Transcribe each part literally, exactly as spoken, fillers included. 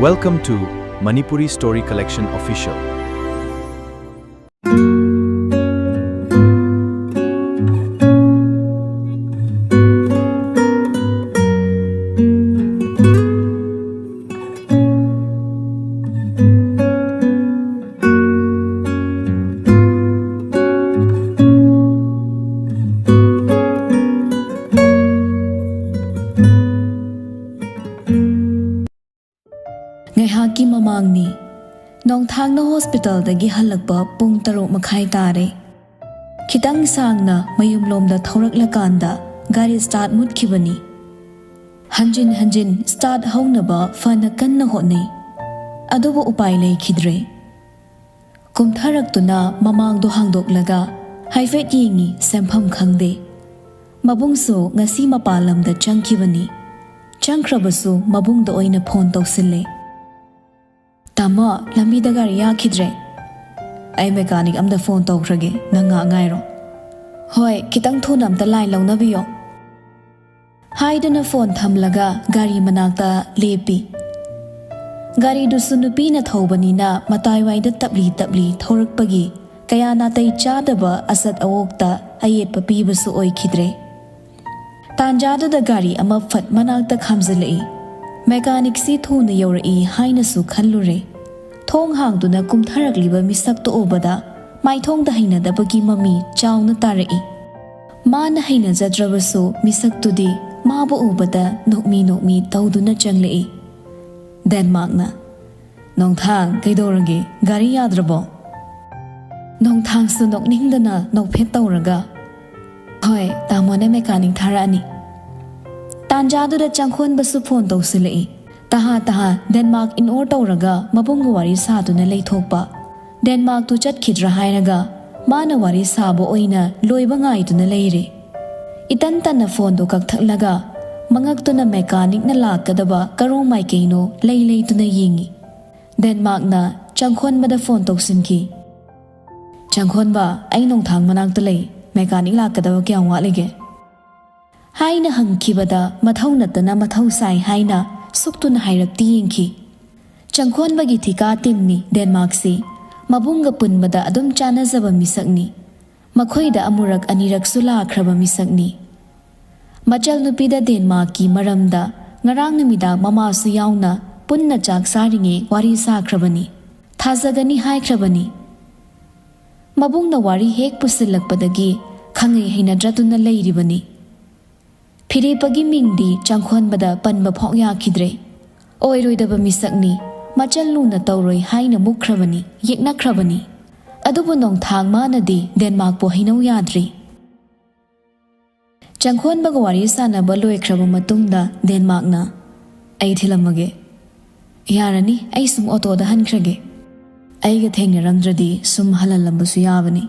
Welcome to Manipuri Story Collection Official. ꯉꯥꯏꯍꯥꯛꯀꯤ ꯃꯃꯥꯡꯅꯤ꯫ ꯅꯣꯡꯊꯥꯡꯅ ꯍꯣꯁꯄꯤꯇꯥꯜꯗꯒꯤ ꯍꯜꯂꯛꯄ ꯄꯨꯡ ꯇꯔꯨꯛ ꯃꯈꯥꯏ ꯇꯥꯔꯦ꯫ ꯈꯤꯇꯪ ꯁꯥꯡꯅ ꯃꯌꯨꯝꯂꯣꯝꯗ ꯊꯧꯔꯛꯂꯀꯥꯟꯗ ꯒꯥꯔꯤ ꯁ꯭ꯇꯥꯔꯠ ꯃꯨꯠꯈꯤꯕꯅꯤ꯫ ꯍꯟꯖꯤꯟ ꯍꯟꯖꯤꯟ ꯁ꯭ꯇꯥꯔꯠ ꯍꯧꯅꯕ ꯐꯅ ꯀꯟꯅ ꯍꯣꯠꯅꯩ, ꯑꯗꯨꯕꯨ ꯎꯄꯥꯏ ꯂꯩꯈꯤꯗ꯭ꯔꯦ꯫ ꯀꯨꯝꯊꯔꯛꯇꯨꯅ ꯃꯃꯥꯡꯗꯣ ꯍꯥꯡꯗꯣꯛꯂꯒ ꯍꯥꯏꯐꯦꯠ ꯌꯦꯡꯉꯤ, ꯁꯦꯝꯐꯝ ꯈꯪꯗꯦ꯫ ꯃꯕꯨꯡꯁꯨ ꯉꯁꯤ ꯃꯄꯥꯟ ꯂꯝꯗ ꯆꯪꯈꯤꯕꯅꯤ꯫ ꯆꯪꯈ꯭ꯔꯕꯁꯨ ꯃꯕꯨꯡꯗ ꯑꯣꯏꯅ ꯐꯣꯟ ꯇꯧꯁꯤꯜꯂꯦ꯫ "ꯇꯥꯃꯣ, ꯂꯝꯕꯤꯗ ꯒꯥꯔꯤ ꯌꯥꯈꯤꯗ꯭ꯔꯦ꯫ ꯑꯩ ꯃꯦꯀꯥꯅꯤꯛ ꯑꯝꯗ ꯐꯣꯟ ꯇꯧꯈ꯭ꯔꯒꯦ, ꯅꯪ ꯉꯥꯏꯍꯥꯛ ꯉꯥꯏꯔꯣ꯫" "ꯍꯣꯏ, ꯈꯤꯇꯪ ꯊꯨꯅ ꯑꯝꯇ ꯂꯥꯏꯟ ꯂꯧꯅꯕꯤꯌꯣ꯫" ꯍꯥꯏꯗꯨꯅ ꯐꯣꯟ ꯊꯝꯂꯒ ꯒꯥꯔꯤ ꯃꯅꯥꯛꯇ ꯂꯦꯞꯄꯤ꯫ ꯒꯥꯔꯤꯗꯨꯁꯨ ꯅꯨꯄꯤꯅ ꯊꯧꯕꯅꯤꯅ ꯃꯇꯥꯏꯋꯥꯏꯗ ꯇꯞꯂꯤ ꯇꯞꯂꯤ ꯊꯧꯔꯛꯄꯒꯤ ꯀꯌꯥ ꯅꯥꯇꯩ ꯆꯥꯗꯕ ꯑꯆꯠ ꯑꯋꯣꯛꯇ ꯑꯌꯦꯠꯄ ꯄꯤꯕꯁꯨ ꯑꯣꯏꯈꯤꯗ꯭ꯔꯦ꯫ ꯇꯥꯟꯖꯥꯗꯨꯗ ꯒꯥꯔꯤ ꯑꯃ ꯐꯠ ꯃꯅꯥꯛꯇ ꯈꯥꯝꯖꯤꯜꯂꯛꯏ꯫ ꯃꯦꯀꯥꯅꯤꯛꯁꯤ ꯊꯨꯅ ꯌꯧꯔꯛꯏ ꯍꯥꯏꯅꯁꯨ ꯈꯜꯂꯨꯔꯦ꯫ ꯊꯣꯡ ꯍꯥꯡꯗꯨꯅ ꯀꯨꯝꯊꯔꯛꯂꯤꯕ ꯃꯤꯁꯛꯇꯨ ꯎꯕꯗ ꯃꯥꯏꯊꯣꯡꯗ ꯍꯩꯅꯗꯕꯒꯤ ꯃꯃꯤ ꯆꯥꯎꯅ ꯇꯥꯔꯛꯏ꯫ ꯃꯥꯅ ꯍꯩꯅꯖꯗ꯭ꯔꯕꯁꯨ ꯃꯤꯁꯛꯇꯨꯗꯤ ꯃꯥꯕꯨ ꯎꯕꯗ ꯅꯣꯛꯃꯤ ꯅꯣꯛꯃꯤ ꯇꯧꯗꯨꯅ ꯆꯪꯂꯛꯏ꯫ ꯗꯦꯟꯃꯥꯔꯛꯅ, "ꯅꯣꯡꯊꯥꯡ, ꯀꯩꯗꯧꯔꯒꯦ? ꯒꯥꯔꯤ ꯌꯥꯗ꯭ꯔꯕꯣ?" ꯅꯣꯡꯊꯥꯡꯁꯨ ꯅꯣꯛꯅꯤꯡꯗꯅ ꯅꯣꯛꯐꯦꯠ ꯇꯧꯔꯒ, "ꯍꯣꯏ, ꯇꯥꯃꯣꯅ ꯃꯦꯀꯥꯅꯤꯛ ꯊꯥꯔꯛꯑꯅꯤ꯫" ꯇꯥꯟꯖꯥꯗꯨꯗ ꯆꯪꯈꯣꯟꯕꯁꯨ ꯐꯣꯟ ꯇꯧꯁꯤꯜꯂꯛꯏ꯫ "ꯇꯍꯥ, ꯇꯍꯥ, ꯗꯦꯟꯃꯥꯔꯛ ꯏꯟꯑꯣꯔ ꯇꯧꯔꯒ ꯃꯕꯨꯡꯒ ꯋꯥꯔꯤ ꯁꯥꯗꯨꯅ ꯂꯩꯊꯣꯛꯄ꯫ ꯗꯦꯟꯃꯥꯔꯛꯇꯨ ꯆꯠꯈꯤꯗ꯭ꯔꯥ ꯍꯥꯏꯔꯒ ꯃꯥꯅ ꯋꯥꯔꯤ ꯁꯥꯕ ꯑꯣꯏꯅ ꯂꯣꯏꯕ ꯉꯥꯏꯗꯨꯅ ꯂꯩꯔꯦ꯫" ꯏꯇꯟ ꯇꯟꯅ ꯐꯣꯟꯗꯨ ꯀꯛꯊꯠꯂꯒ ꯃꯉꯛꯇꯨꯅ ꯃꯦꯀꯥꯅꯤꯛꯅ ꯂꯥꯛꯀꯗꯕ ꯀꯔꯣꯝ ꯃꯥꯏꯀꯩꯅꯣ ꯂꯩ ꯂꯩꯗꯨꯅ ꯌꯦꯡꯉꯤ꯫ ꯗꯦꯟꯃꯥꯔꯛꯅ ꯆꯪꯈꯣꯟꯕꯗ ꯐꯣꯟ ꯇꯧꯁꯤꯟꯈꯤ꯫ "ꯆꯪꯈꯣꯟꯕ, ꯑꯩ ꯅꯣꯡꯊꯥꯡ ꯃꯅꯥꯛꯇ ꯂꯩ꯫ ꯃꯦꯀꯥꯅꯤꯛ ꯂꯥꯛꯀꯗꯕ ꯀꯌꯥꯝ ꯋꯥꯠꯂꯤꯒꯦ?" ꯍꯥꯏꯅ ꯍꯪꯈꯤꯕꯗ ꯃꯊꯧ ꯅꯠꯇꯅ ꯃꯊꯧ ꯁꯥꯏ ꯍꯥꯏꯅ ꯁꯨꯛꯇꯨꯅ ꯍꯥꯏꯔꯞꯇꯤ ꯌꯦꯡꯈꯤ꯫ ꯆꯪꯈꯣꯟꯕꯒꯤ ꯊꯤꯀꯥ ꯇꯤꯝꯅꯤ ꯗꯦꯟꯃꯥꯔꯛꯁꯤ꯫ ꯃꯕꯨꯡꯒ ꯄꯨꯟꯕꯗ ꯑꯗꯨꯝ ꯆꯥꯟꯅꯖꯕ ꯃꯤꯁꯛꯅꯤ꯫ ꯃꯈꯣꯏꯗ ꯑꯃꯨꯔꯛ ꯑꯅꯤꯔꯛꯁꯨ ꯂꯥꯛꯈ꯭ꯔꯕ ꯃꯤꯁꯛꯅꯤ꯫ ꯃꯆꯜ ꯅꯨꯄꯤꯗ ꯗꯦꯟꯃꯥꯔꯛꯀꯤ ꯃꯔꯝꯗ ꯉꯔꯥꯡ ꯅꯨꯃꯤꯗꯥꯡ ꯃꯃꯥꯁꯨ ꯌꯥꯎꯅ ꯄꯨꯟꯅ ꯆꯥꯛ ꯆꯥꯔꯤꯉꯩ ꯋꯥꯔꯤ ꯁꯥꯈ꯭ꯔꯕꯅꯤ꯫ ꯊꯥꯖꯒꯅꯤ ꯍꯥꯏꯈ꯭ꯔꯕꯅꯤ꯫ ꯃꯕꯨꯡꯅ ꯋꯥꯔꯤ ꯍꯦꯛ ꯄꯨꯁꯤꯜꯂꯛꯄꯗꯒꯤ ꯈꯪꯉꯩ ꯍꯩꯅꯗ꯭ꯔꯗꯨꯅ ꯂꯩꯔꯤꯕꯅꯤ꯫ ꯐꯤꯔꯦꯞꯄꯒꯤ ꯃꯤꯡꯗꯤ ꯆꯪꯈꯣꯟꯕꯗ ꯄꯟꯕ ꯐꯥꯎ ꯌꯥꯈꯤꯗ꯭ꯔꯦ꯫ ꯑꯣꯏꯔꯣꯏꯗꯕ ꯃꯤꯁꯛꯅꯤ, ꯃꯆꯜ ꯂꯨꯅ ꯇꯧꯔꯣꯏ ꯍꯥꯏꯅ ꯃꯨꯛꯈ꯭ꯔꯕꯅꯤ, ꯌꯦꯛꯅꯈ꯭ꯔꯕꯅꯤ꯫ ꯑꯗꯨꯕꯨ ꯅꯣꯡꯊꯥꯡ ꯃꯥꯅꯗꯤ ꯗꯦꯟꯃꯥꯔꯛꯄꯨ ꯍꯩꯅꯧ ꯌꯥꯗ꯭ꯔꯤ꯫ ꯆꯪꯈꯣꯟꯕꯒ ꯋꯥꯔꯤ ꯁꯥꯟꯅꯕ ꯂꯣꯏꯈ꯭ꯔꯕ ꯃꯇꯨꯡꯗ ꯗꯦꯟꯃꯥꯔꯛꯅ, "ꯑꯩ ꯊꯤꯜꯂꯝꯃꯒꯦ꯫ ꯌꯥꯔꯅꯤ, ꯑꯩ ꯁꯨꯝ ꯑꯣꯇꯣꯗ ꯍꯟꯈ꯭ꯔꯒꯦ꯫ ꯑꯩꯒ ꯊꯦꯡꯅꯔꯝꯗ꯭ꯔꯗꯤ ꯁꯨꯝ ꯍꯜꯍꯜꯂꯝꯕꯁꯨ ꯌꯥꯕꯅꯤ꯫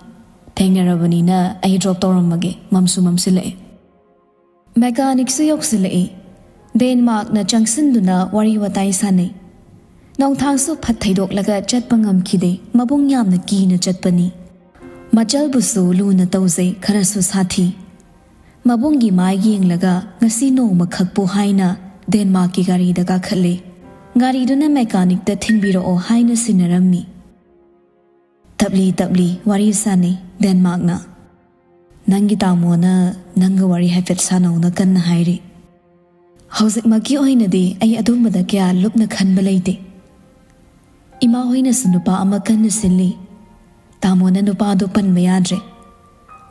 ꯊꯦꯡꯅꯔꯕꯅꯤꯅ ꯑꯩ ꯗ꯭ꯔꯣꯞ ꯇꯧꯔꯝꯃꯒꯦ, ꯃꯝꯁꯨ ꯃꯝꯁꯤꯜꯂꯛꯑꯦ꯫" ꯃꯦꯀꯥꯅꯤꯛꯁꯨ ꯌꯧꯁꯤꯜꯂꯛꯏ꯫ ꯗꯦꯟꯃꯥꯔꯛꯅ ꯆꯪꯁꯤꯟꯗꯨꯅ ꯋꯥꯔꯤ ꯋꯥꯇꯥꯏ ꯁꯥꯟꯅꯩ꯫ ꯅꯣꯡꯊꯥꯡꯁꯨ ꯐꯠ ꯊꯩꯗꯣꯛꯂꯒ ꯆꯠꯄ ꯉꯝꯈꯤꯗꯦ꯫ ꯃꯕꯨꯡ ꯌꯥꯝꯅ ꯀꯤꯅ ꯆꯠꯄꯅꯤ꯫ ꯃꯆꯜꯕꯨꯁꯨ ꯂꯨꯅ ꯇꯧꯖꯩ, ꯈꯔꯁꯨ ꯁꯥꯊꯤ꯫ ꯃꯕꯨꯡꯒꯤ ꯃꯥꯏ ꯌꯦꯡꯂꯒ ꯉꯁꯤ ꯅꯣꯡꯃꯈꯛꯄꯨ ꯍꯥꯏꯅ ꯗꯦꯟꯃꯥꯔꯛꯀꯤ ꯒꯥꯔꯤꯗ ꯀꯥꯈꯠꯂꯦ꯫ ꯒꯥꯔꯤꯗꯨꯅ ꯃꯦꯀꯥꯅꯤꯛꯇ ꯊꯤꯟꯕꯤꯔꯛꯑꯣ ꯍꯥꯏꯅ ꯁꯤꯟꯅꯔꯝꯃꯤ꯫ ꯇꯞꯂꯤ ꯇꯞꯂꯤ ꯋꯥꯔꯤ ꯁꯥꯟꯅꯩ ꯗꯦꯟꯃꯥꯔꯛꯅ꯫ "ꯅꯪꯒꯤ ꯇꯥꯃꯣꯅ ꯅꯪꯒ ꯋꯥꯔꯤ ꯍꯥꯏꯐꯦꯠ ꯁꯥꯟꯅꯧꯅ ꯀꯟꯅ ꯍꯥꯏꯔꯤ꯫" "ꯍꯧꯖꯤꯛꯃꯛꯀꯤ ꯑꯣꯏꯅꯗꯤ ꯑꯩ ꯑꯗꯨꯝꯕꯗ ꯀꯌꯥ ꯂꯨꯞꯅ ꯈꯟꯕ ꯂꯩꯇꯦ꯫ ꯏꯃꯥ ꯍꯣꯏꯅꯁꯨ ꯅꯨꯄꯥ ꯑꯃ ꯀꯟꯅ ꯁꯤꯜꯂꯤ꯫ ꯇꯥꯃꯣꯅ ꯅꯨꯄꯥꯗꯣ ꯄꯟꯕ ꯌꯥꯗ꯭ꯔꯦ꯫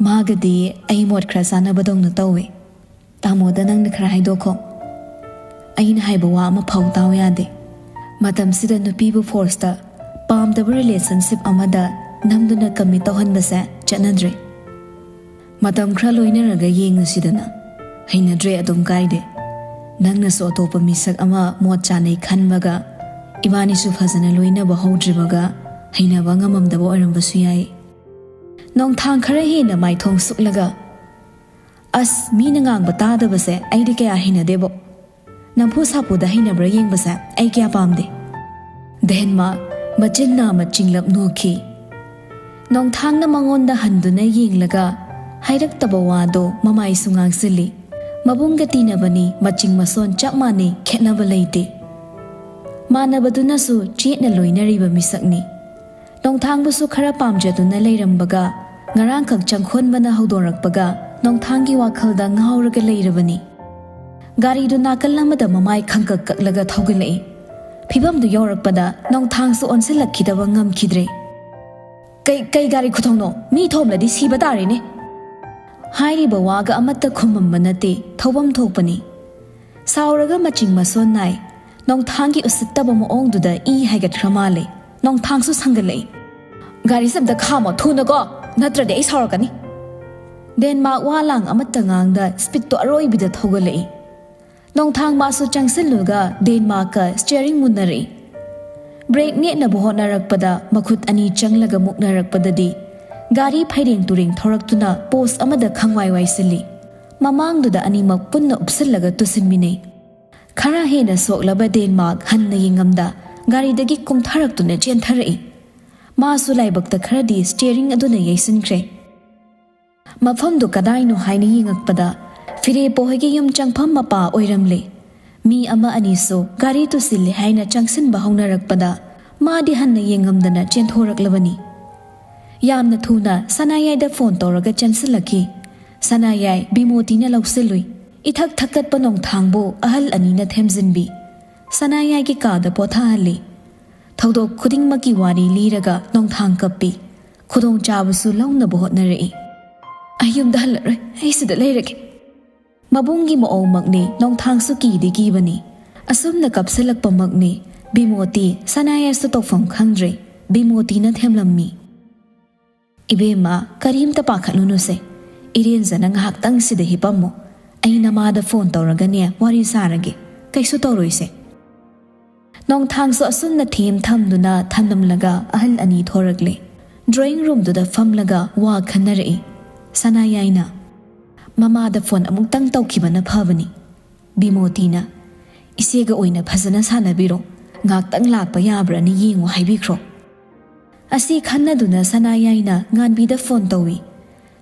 ꯃꯥꯒꯗꯤ ꯑꯩ ꯃꯣꯠ ꯈꯔ ꯆꯥꯅꯕꯗꯧꯅ ꯇꯧꯋꯦ꯫ ꯇꯥꯃꯣꯗ ꯅꯪꯅ ꯈꯔ ꯍꯥꯏꯗꯣꯛꯈꯣ꯫ ꯑꯩꯅ ꯍꯥꯏꯕ ꯋꯥ ꯑꯃ ꯐꯥꯎ ꯇꯥꯎ ꯌꯥꯗꯦ꯫ ꯃꯇꯝꯁꯤꯗ ꯅꯨꯄꯤꯕꯨ ꯐꯣꯔꯁꯇ ꯄꯥꯝꯗꯕ ꯔꯤꯂꯦꯁꯟꯁꯤꯞ ꯑꯃꯗ ꯅꯝꯗꯨꯅ ꯀꯃꯤꯠ ꯇꯧꯍꯟꯕꯁꯦ ꯆꯠꯅꯗ꯭ꯔꯦ꯫ ꯃꯇꯝ ꯈꯔ ꯂꯣꯏꯅꯔꯒ ꯌꯦꯡꯉꯁꯤꯗꯅ꯫ ꯍꯩꯅꯗ꯭ꯔꯦ ꯑꯗꯨꯝ ꯀꯥꯏꯗꯦ꯫ ꯅꯪꯅꯁꯨ ꯑꯇꯣꯞꯄ ꯃꯤꯁꯛ ꯑꯃ ꯃꯣꯠ ꯆꯥꯅꯩ ꯈꯟꯕꯒ ꯏꯕꯥꯅꯤꯁꯨ ꯐꯖꯅ ꯂꯣꯏꯅꯕ ꯍꯧꯗ꯭ꯔꯤꯕꯒ ꯍꯩꯅꯕ ꯉꯝꯃꯝꯗꯕ ꯑꯣꯏꯔꯝꯕꯁꯨ ꯌꯥꯏ꯫" ꯅꯣꯡꯊꯥꯡ ꯈꯔ ꯍꯦꯟꯅ ꯃꯥꯏꯊꯣꯡ ꯁꯨꯛꯂꯒ, "ꯑꯁ, ꯃꯤꯅ ꯉꯥꯡꯕ ꯇꯥꯗꯕꯁꯦ ꯑꯩꯗꯤ ꯀꯌꯥ ꯍꯩꯅꯗꯦꯕꯣ꯫ ꯅꯝꯐꯨ ꯁꯥꯐꯨꯗ ꯍꯩꯅꯕ꯭ꯔꯥ ꯌꯦꯡꯕꯁꯦ ꯑꯩ ꯀꯌꯥ ꯄꯥꯝꯗꯦ꯫" ꯗꯦꯟꯃꯥꯔꯛ ꯃꯆꯤꯟ ꯅꯥꯝꯃ ꯆꯤꯡꯂꯞ ꯅꯣꯛꯈꯤ꯫ ꯅꯣꯡꯊꯥꯡꯅ ꯃꯉꯣꯟꯗ ꯍꯟꯗꯨꯅ ꯌꯦꯡꯂꯒ ꯍꯥꯏꯔꯛꯇꯕ ꯋꯥꯗꯣ ꯃꯃꯥꯏꯁꯨ ꯉꯥꯡꯁꯤꯜꯂꯤ꯫ ꯃꯕꯨꯡꯒ ꯇꯤꯟꯅꯕꯅꯤ, ꯃꯆꯤꯡ ꯃꯁꯣꯟ ꯆꯞ ꯃꯥꯟꯅꯩ, ꯈꯦꯠꯅꯕ ꯂꯩꯇꯦ꯫ ꯃꯥꯟꯅꯕꯗꯨꯅꯁꯨ ꯆꯦꯠꯅ ꯂꯣꯏꯅꯔꯤꯕ ꯃꯤꯁꯛꯅꯤ꯫ ꯅꯣꯡꯊꯥꯡꯕꯨꯁꯨ ꯈꯔ ꯄꯥꯝꯖꯗꯨꯅ ꯂꯩꯔꯝꯕꯒ, ꯉꯔꯥꯡꯈꯛ ꯆꯪꯈꯣꯟꯕꯅ ꯍꯧꯗꯣꯔꯛꯄꯒ ꯅꯣꯡꯊꯥꯡꯒꯤ ꯋꯥꯈꯜꯗ ꯉꯥꯎꯔꯒ ꯂꯩꯔꯕꯅꯤ꯫ ꯒꯥꯔꯤꯗꯨ ꯅꯥꯀꯜ ꯑꯃꯗ ꯃꯃꯥꯏ ꯈꯪꯀꯛ ꯀꯛꯂꯒ ꯊꯧꯒꯠꯂꯛꯏ꯫ ꯐꯤꯕꯝꯗꯨ ꯌꯧꯔꯛꯄꯗ ꯅꯣꯡꯊꯥꯡꯁꯨ ꯑꯣꯟꯁꯤꯜꯂꯛꯈꯤꯗꯕ ꯉꯝꯈꯤꯗ꯭ꯔꯦ꯫ "ꯀꯩ, ꯀꯩ ꯒꯥꯔꯤ ꯈꯨꯊꯧꯅꯣ? ꯃꯤ ꯊꯣꯝꯂꯗꯤ ꯁꯤꯕ ꯇꯥꯔꯦꯅꯦ!" ꯍꯥꯏꯔꯤꯕ ꯋꯥꯒ ꯑꯃꯠꯇ ꯈꯨꯝꯃꯝꯕ ꯅꯠꯇꯦ, ꯊꯧꯐꯝ ꯊꯣꯛꯄꯅꯤ꯫ ꯁꯥꯎꯔꯒ ꯃꯆꯤꯡ ꯃꯁꯣꯟ ꯅꯥꯏ꯫ ꯅꯣꯡꯊꯥꯡꯒꯤ ꯎꯁꯤꯠꯇꯕ ꯃꯑꯣꯡꯗꯨꯗ ꯏ ꯍꯥꯏꯒꯠꯈ꯭ꯔ ꯃꯥꯜꯂꯦ꯫ ꯅꯣꯡꯊꯥꯡꯁꯨ ꯁꯪꯒꯠꯂꯛꯏ꯫ "ꯒꯥꯔꯤꯁꯦ ꯑꯝꯇ ꯈꯥꯝꯃꯣ, ꯊꯨꯅꯀꯣ, ꯅꯠꯇ꯭ꯔꯗꯤ ꯑꯩ ꯁꯥꯎꯔꯛꯀꯅꯤ!" ꯗꯦꯟꯃꯥꯔꯛ ꯋꯥ ꯂꯥꯡ ꯑꯃꯠꯇ ꯉꯥꯡꯗ ꯁ꯭ꯄꯤꯠꯇꯣ ꯑꯔꯣꯏꯕꯤꯗ ꯊꯧꯒꯠꯂꯛꯏ꯫ ꯅꯣꯡꯊꯥꯡ ꯃꯥꯁꯨ ꯆꯪꯁꯤꯜꯂꯨꯒ ꯗꯦꯟꯃꯥꯔꯛꯀ ꯁ꯭ꯇꯤꯌꯔꯤꯡ ꯃꯨꯟꯅꯔꯛꯏ꯫ ꯕ꯭ꯔꯦꯛ ꯅꯦꯠꯅꯕ ꯍꯣꯠꯅꯔꯛꯄꯗ ꯃꯈꯨꯠ ꯑꯅꯤ ꯆꯪꯂꯒ ꯃꯨꯛꯅꯔꯛꯄꯗꯗꯤ ꯒꯥꯔꯤ ꯐꯩꯔꯦꯡ ꯇꯨꯔꯦꯡ ꯊꯧꯔꯛꯇꯨꯅ ꯄꯣꯁ ꯑꯃꯗ ꯈꯪꯋꯥꯏ ꯋꯥꯏꯁꯤꯜꯂꯤ꯫ ꯃꯃꯥꯡꯗꯨꯗ ꯑꯅꯤꯃꯛ ꯄꯨꯟꯅ ꯎꯞꯁꯤꯜꯂꯒ ꯇꯨꯁꯤꯟꯃꯤꯟꯅꯩ꯫ ꯈꯔ ꯍꯦꯟꯅ ꯁꯣꯛꯂꯕ ꯗꯦꯟꯃꯥꯔꯛ ꯍꯟꯅ ꯌꯦꯡꯉꯝꯗ ꯒꯥꯔꯤꯗꯒꯤ ꯀꯨꯝꯊꯔꯛꯇꯨꯅ ꯆꯦꯟꯊꯔꯛꯏ꯫ ꯃꯥꯁꯨ ꯂꯥꯏꯕꯛꯇ ꯈꯔꯗꯤ ꯁ꯭ꯇꯤꯌꯔꯤꯡ ꯑꯗꯨꯅ ꯌꯩꯁꯤꯟꯈ꯭ꯔꯦ꯫ ꯃꯐꯝꯗꯨ ꯀꯗꯥꯏꯅꯣ ꯍꯥꯏꯅ ꯌꯦꯡꯉꯛꯄꯗ ꯐꯤꯔꯦꯞꯄ ꯍꯣꯏꯒꯤ ꯌꯨꯝ ꯆꯪꯐꯝ ꯃꯄꯥ ꯑꯣꯏꯔꯝꯂꯦ꯫ ꯃꯤ ꯑꯃ ꯑꯅꯤꯁꯨ ꯒꯥꯔꯤ ꯇꯨꯁꯤꯜꯂꯦ ꯍꯥꯏꯅ ꯆꯪꯁꯤꯟꯕ ꯍꯧꯅꯔꯛꯄꯗ ꯃꯥꯗꯤ ꯍꯟꯅ ꯌꯦꯡꯉꯝꯗꯅ ꯆꯦꯟꯊꯣꯔꯛꯂꯕꯅꯤ꯫ ꯌꯥꯝꯅ ꯊꯨꯅ ꯁꯅꯥꯌꯥꯏꯗ ꯐꯣꯟ ꯇꯧꯔꯒ ꯆꯦꯟꯁꯤꯜꯂꯛꯈꯤ꯫ ꯁꯅꯥꯌꯥꯏ ꯕꯤꯃꯣꯇꯤꯅ ꯂꯧꯁꯤꯜꯂꯨꯏ꯫ ꯏꯊꯛ ꯊꯛꯀꯠꯄ ꯅꯣꯡꯊꯥꯡꯕꯨ ꯑꯍꯜ ꯑꯅꯤꯅ ꯊꯦꯝꯖꯤꯟꯕꯤ꯫ ꯁꯅꯥꯌꯥꯏꯒꯤ ꯀꯥꯗ ꯄꯣꯊꯥꯍꯜꯂꯤ꯫ ꯊꯧꯗꯣꯛ ꯈꯨꯗꯤꯡꯃꯛꯀꯤ ꯋꯥꯔꯤ ꯂꯤꯔꯒ ꯅꯣꯡꯊꯥꯡ ꯀꯞꯄꯤ꯫ ꯈꯨꯗꯣꯡꯆꯥꯕꯁꯨ ꯂꯧꯅꯕ ꯍꯣꯠꯅꯔꯛꯏ꯫ "ꯑꯩ ꯌꯨꯝꯗ ꯍꯜꯂꯔꯣꯏ, ꯑꯩ ꯁꯤꯗ ꯂꯩꯔꯒꯦ꯫" ꯃꯕꯨꯡꯒꯤ ꯃꯑꯣꯡꯃꯛꯅꯤ, ꯅꯣꯡꯊꯥꯡꯁꯨ ꯀꯤꯗꯤ ꯀꯤꯕꯅꯤ꯫ ꯑꯁꯨꯝꯅ ꯀꯞꯁꯤꯜꯂꯛꯄꯃꯛꯅꯤ꯫ ꯕꯤꯃꯣꯇꯤ, ꯁꯅꯥꯌꯥꯏꯁꯨ ꯇꯧꯐꯝ ꯈꯪꯗ꯭ꯔꯦ꯫ ꯕꯤꯃꯣꯇꯤꯅ ꯊꯦꯝꯂꯝꯃꯤ꯫ "ꯏꯕꯦꯝꯃ, ꯀꯔꯤꯝꯇ ꯄꯥꯈꯠꯂꯨꯅꯨꯁꯦ꯫ ꯏꯔꯦꯟꯖꯅ ꯉꯥꯏꯍꯥꯛꯇꯪ ꯁꯤꯗ ꯍꯤꯞꯄꯝꯃꯣ꯫ ꯑꯩ ꯅꯃꯥꯗ ꯐꯣꯟ ꯇꯧꯔꯒꯅꯦ ꯋꯥꯔꯤ ꯁꯥꯔꯒꯦ꯫ ꯀꯩꯁꯨ ꯇꯧꯔꯣꯏꯁꯦ꯫" ꯅꯣꯡꯊꯥꯡꯁꯨ ꯑꯁꯨꯝꯅ ꯊꯦꯝ ꯊꯝꯗꯨꯅ ꯊꯝꯂꯝꯂꯒ ꯑꯍꯜ ꯑꯅꯤ ꯊꯣꯔꯛꯂꯦ꯫ ꯗ꯭ꯔꯣꯌꯤꯡ ꯔꯨꯝꯗꯨꯗ ꯐꯝꯂꯒ ꯋꯥ ꯈꯟꯅꯔꯛꯏ꯫ ꯁꯅꯥꯌꯥꯏꯅ, "ꯃꯃꯥꯗ ꯐꯣꯟ ꯑꯃꯨꯛꯇꯪ ꯇꯧꯈꯤꯕꯅ ꯐꯕꯅꯤ꯫" ꯕꯤꯃꯣꯇꯤꯅ, "ꯏꯆꯦꯒ ꯑꯣꯏꯅ ꯐꯖꯅ ꯁꯥꯟꯅꯕꯤꯔꯣ, ꯉꯥꯛꯇꯪ ꯂꯥꯛꯄ ꯌꯥꯕ꯭ꯔꯥꯅ ꯌꯦꯡꯉꯣ ꯍꯥꯏꯕꯤꯈ꯭ꯔꯣ꯫" ꯑꯁꯤ ꯈꯟꯅꯗꯨꯅ ꯁꯅꯥꯌꯥꯏꯅ ꯉꯥꯟꯕꯤꯗ ꯐꯣꯟ ꯇꯧꯏ꯫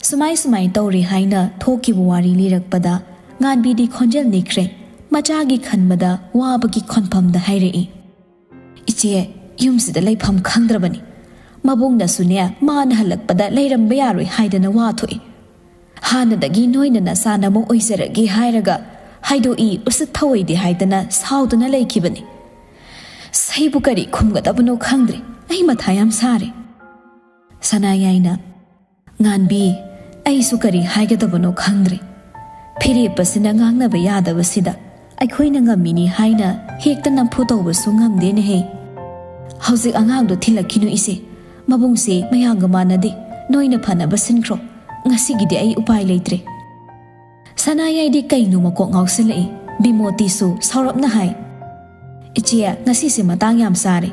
ꯁꯨꯃꯥꯏ ꯁꯨꯃꯥꯏ ꯇꯧꯔꯦ ꯍꯥꯏꯅ ꯊꯣꯛꯈꯤꯕ ꯋꯥꯔꯤ ꯂꯤꯔꯛꯄꯗ ꯉꯥꯟꯕꯤꯗꯤ ꯈꯣꯟꯖꯦꯜ ꯅꯤꯛꯈ꯭ꯔꯦ꯫ ꯃꯆꯥꯒꯤ ꯈꯟꯕꯗ ꯋꯥꯕꯒꯤ ꯈꯣꯟꯐꯝꯗ ꯍꯥꯏꯔꯛꯏ꯫ "ꯏꯆꯦ, ꯌꯨꯝꯁꯤꯗ ꯂꯩꯐꯝ ꯈꯪꯗ꯭ꯔꯕꯅꯤ꯫ ꯃꯕꯨꯡꯅꯁꯨꯅꯦ, ꯃꯥꯅ ꯍꯜꯂꯛꯄꯗ ꯂꯩꯔꯝꯕ ꯌꯥꯔꯣꯏ ꯍꯥꯏꯗꯅ ꯋꯥ ꯊꯣꯛꯏ꯫ ꯍꯥꯟꯅꯗꯒꯤ ꯅꯣꯏꯅ ꯅꯆꯥꯅ ꯑꯃꯨꯛ ꯑꯣꯏꯖꯔꯒꯦ ꯍꯥꯏꯔꯒ ꯍꯥꯏꯗꯣꯛꯏ, ꯎꯁꯤꯠ ꯊꯑꯣꯏꯗꯦ ꯍꯥꯏꯗꯅ ꯁꯥꯎꯗꯨꯅ ꯂꯩꯈꯤꯕꯅꯤ꯫ ꯁꯩꯕꯨ ꯀꯔꯤ ꯈꯨꯝꯒꯗꯕꯅꯣ ꯈꯪꯗ꯭ꯔꯦ꯫ ꯑꯩ ꯃꯊꯥ ꯌꯥꯝ ꯁꯥꯔꯦ꯫" ꯁꯅꯥꯌꯥꯏꯅ, "ꯉꯥꯟꯕꯤ, ꯑꯩꯁꯨ ꯀꯔꯤ ꯍꯥꯏꯒꯗꯕꯅꯣ ꯈꯪꯗ꯭ꯔꯦ꯫ ꯐꯤꯔꯦꯞꯄꯁꯤꯅ ꯉꯥꯡꯅꯕ ꯌꯥꯗꯕꯁꯤꯗ ꯑꯩꯈꯣꯏꯅ ꯉꯝꯃꯤꯅꯤ ꯍꯥꯏꯅ ꯍꯦꯛꯇ ꯅꯝꯐꯨ ꯇꯧꯕꯁꯨ ꯉꯝꯗꯦꯅꯦꯍꯦ꯫ ꯍꯧꯖꯤꯛ ꯑꯉꯥꯡꯗꯣ ꯊꯤꯜꯂꯛꯈꯤꯅꯨ ꯏꯆꯦ꯫ ꯃꯕꯨꯡꯁꯦ ꯃꯌꯥꯝꯒ ꯃꯥꯟꯅꯗꯦ꯫ ꯅꯣꯏꯅ ꯐꯅꯕ ꯁꯤꯟꯈ꯭ꯔꯣ꯫ ꯉꯁꯤꯒꯤꯗꯤ ꯑꯩ ꯎꯄꯥꯏ ꯂꯩꯇ꯭ꯔꯦ꯫" ꯁꯅꯥꯌꯥꯏꯗꯤ ꯀꯩꯅꯣ ꯃꯀꯣꯛ ꯉꯥꯎꯁꯤꯜꯂꯛꯏ꯫ ꯕꯤꯃꯣꯇꯤꯁꯨ ꯁꯥꯎꯔꯞꯅ ꯍꯥꯏ, "ꯏꯆꯦ, ꯉꯁꯤꯁꯦ ꯃꯇꯥꯡ ꯌꯥꯝ ꯆꯥꯔꯦ꯫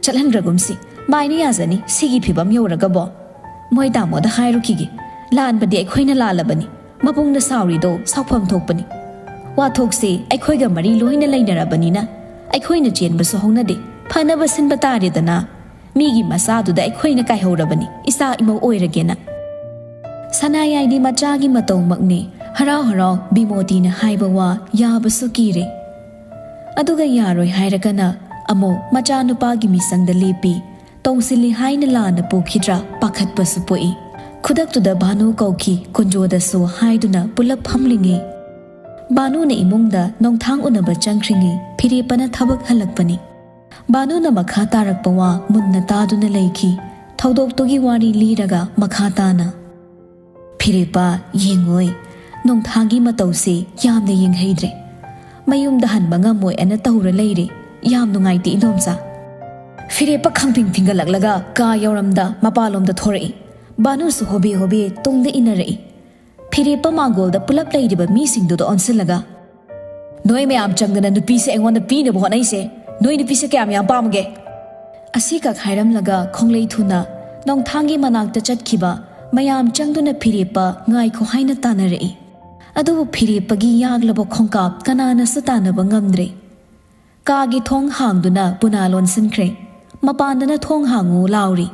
ꯆꯠꯍꯟꯈ꯭ꯔꯒꯨꯝꯁꯤ꯫ ꯃꯥꯏꯅ ꯌꯥꯖꯅꯤ ꯁꯤꯒꯤ ꯐꯤꯕꯝ ꯌꯧꯔꯒꯕꯣ꯫ ꯃꯣꯏ ꯇꯥꯃꯣꯗ ꯍꯥꯏꯔꯨꯈꯤꯒꯦ꯫ ꯂꯥꯟꯕꯗꯤ ꯑꯩꯈꯣꯏꯅ ꯂꯥꯜꯂꯕꯅꯤ꯫ ꯃꯕꯨꯡꯅ ꯁꯥꯎꯔꯤꯗꯣ ꯁꯥꯎꯐꯝ ꯊꯣꯛꯄꯅꯤ꯫ ꯋꯥꯊꯣꯛꯁꯦ ꯑꯩꯈꯣꯏꯒ ꯃꯔꯤ ꯂꯣꯏꯅ ꯂꯩꯅꯔꯕꯅꯤꯅ ꯑꯩꯈꯣꯏꯅ ꯆꯦꯟꯕꯁꯨ ꯍꯧꯅꯗꯦ꯫ ꯐꯅꯕ ꯁꯤꯟꯕ ꯇꯥꯔꯦꯗꯅ꯫ ꯃꯤꯒꯤ ꯃꯆꯥꯗꯨꯗ ꯑꯩꯈꯣꯏꯅ ꯀꯥꯏꯍꯧꯔꯕꯅꯤ, ꯏꯆꯥ ꯏꯃꯧ ꯑꯣꯏꯔꯒꯦꯅ꯫" ꯁꯅꯥꯌꯥꯏꯗꯤ ꯃꯆꯥꯒꯤ ꯃꯇꯧꯃꯛꯅꯤ꯫ ꯍꯔꯥꯎ ꯍꯔꯥꯎ ꯕꯤꯃꯣꯇꯤꯅ ꯍꯥꯏꯕ ꯋꯥ ꯌꯥꯕꯁꯨ ꯀꯤꯔꯦ꯫ ꯑꯗꯨꯒ ꯌꯥꯔꯣꯏ ꯍꯥꯏꯔꯒꯅ ꯑꯃꯨꯛ ꯃꯆꯥꯅꯨꯄꯥꯒꯤ ꯃꯤꯆꯪꯗ ꯂꯦꯞꯄꯤ꯫ ꯇꯧꯁꯤꯜꯂꯤ ꯍꯥꯏꯅ ꯂꯥꯟꯅ ꯄꯨꯈꯤꯗ꯭ꯔꯥ ꯄꯥꯈꯠꯄꯁꯨ ꯄꯣꯛꯏ꯫ ꯈꯨꯗꯛꯇꯨꯗ ꯚꯥꯅꯨ ꯀꯧꯈꯤ꯫ ꯀꯨꯟꯖꯣꯗꯁꯨ ꯍꯥꯏꯗꯨꯅ ꯄꯨꯂꯞ ꯐꯝꯂꯤꯉꯩ, ꯚꯥꯅꯨꯅ ꯏꯃꯨꯡꯗ ꯅꯣꯡꯊꯥꯡ ꯎꯅꯕ ꯆꯪꯈ꯭ꯔꯤꯉꯩ ꯐꯤꯔꯦꯞꯄꯅ ꯊꯕꯛ ꯍꯜꯂꯛꯄꯅꯤ꯫ ꯚꯥꯅꯨꯅ ꯃꯈꯥ ꯇꯥꯔꯛꯄ ꯋꯥ ꯃꯨꯟꯅ ꯇꯥꯗꯨꯅ ꯂꯩꯈꯤ꯫ ꯊꯧꯗꯣꯛꯇꯨꯒꯤ ꯋꯥꯔꯤ ꯂꯤꯔꯒ ꯃꯈꯥ ꯇꯥꯅ, "ꯐꯤꯔꯦꯞꯄ, ꯌꯦꯡꯉꯣꯏ, ꯅꯣꯡꯊꯥꯡꯒꯤ ꯃꯇꯧꯁꯦ ꯌꯥꯝꯅ ꯌꯦꯡꯍꯩꯗ꯭ꯔꯦ꯫ ꯃꯌꯨꯝꯗ ꯍꯟꯕ ꯉꯝꯃꯣꯏ ꯑꯅ ꯇꯧꯔ ꯂꯩꯔꯦ꯫ ꯌꯥꯝ ꯅꯨꯡꯉꯥꯏꯇꯦ, ꯏꯗꯣꯝꯆꯥ꯫" ꯐꯤꯔꯦꯞꯄ ꯈꯪꯐꯤꯡ ꯐꯤꯡꯒꯠꯂꯛꯂꯒ ꯀꯥ ꯌꯧꯔꯝꯗ ꯃꯄꯥꯟꯂꯣꯝꯗ ꯊꯣꯔꯛꯏ꯫ ꯚꯥꯅꯨꯁꯨ ꯍꯣꯕꯦ ꯍꯣꯕꯦ ꯇꯨꯡꯗ ꯏꯟꯅꯔꯛꯏ꯫ ꯐꯤꯔꯦꯞꯄ ꯃꯥꯡꯒꯣꯜꯗ ꯄꯨꯂꯞ ꯂꯩꯔꯤꯕ ꯃꯤꯁꯤꯡꯗꯨꯗ ꯑꯣꯟꯁꯤꯜꯂꯒ, "ꯅꯣꯏ ꯃꯌꯥꯝ ꯆꯪꯗꯅ ꯅꯨꯄꯤꯁꯦ ꯑꯩꯉꯣꯟꯗ ꯄꯤꯅꯕ ꯍꯣꯠꯅꯩꯁꯦ, ꯅꯣꯏ ꯅꯨꯄꯤꯁꯦ ꯀꯌꯥꯝ ꯌꯥꯝ ꯄꯥꯝꯒꯦ?" ꯑꯁꯤꯈꯛ ꯍꯥꯏꯔꯝꯂꯒ ꯈꯣꯡꯂꯩ ꯊꯨꯅ ꯅꯣꯡꯊꯥꯡꯒꯤ ꯃꯅꯥꯛꯇ ꯆꯠꯈꯤꯕ ꯃꯌꯥꯝ ꯆꯪꯗꯨꯅ ꯐꯤꯔꯦꯞꯄ ꯉꯥꯏꯈꯣ ꯍꯥꯏꯅ ꯇꯥꯟꯅꯔꯛꯏ꯫ ꯑꯗꯨꯕꯨ ꯐꯤꯔꯦꯞꯄꯒꯤ ꯌꯥꯛꯂꯕ ꯈꯣꯡꯀꯥꯞ ꯀꯅꯥꯅꯁꯨ ꯇꯥꯟꯅꯕ ꯉꯝꯗ꯭ꯔꯦ꯫ ꯀꯥꯒꯤ ꯊꯣꯡ ꯍꯥꯡꯗꯨꯅ ꯄꯨꯅꯥ ꯂꯣꯟꯁꯤꯟꯈ꯭ꯔꯦ꯫ ꯃꯄꯥꯟꯗꯅ "ꯊꯣꯡ ꯍꯥꯡꯉꯨ" ꯂꯥꯎꯔꯤ꯫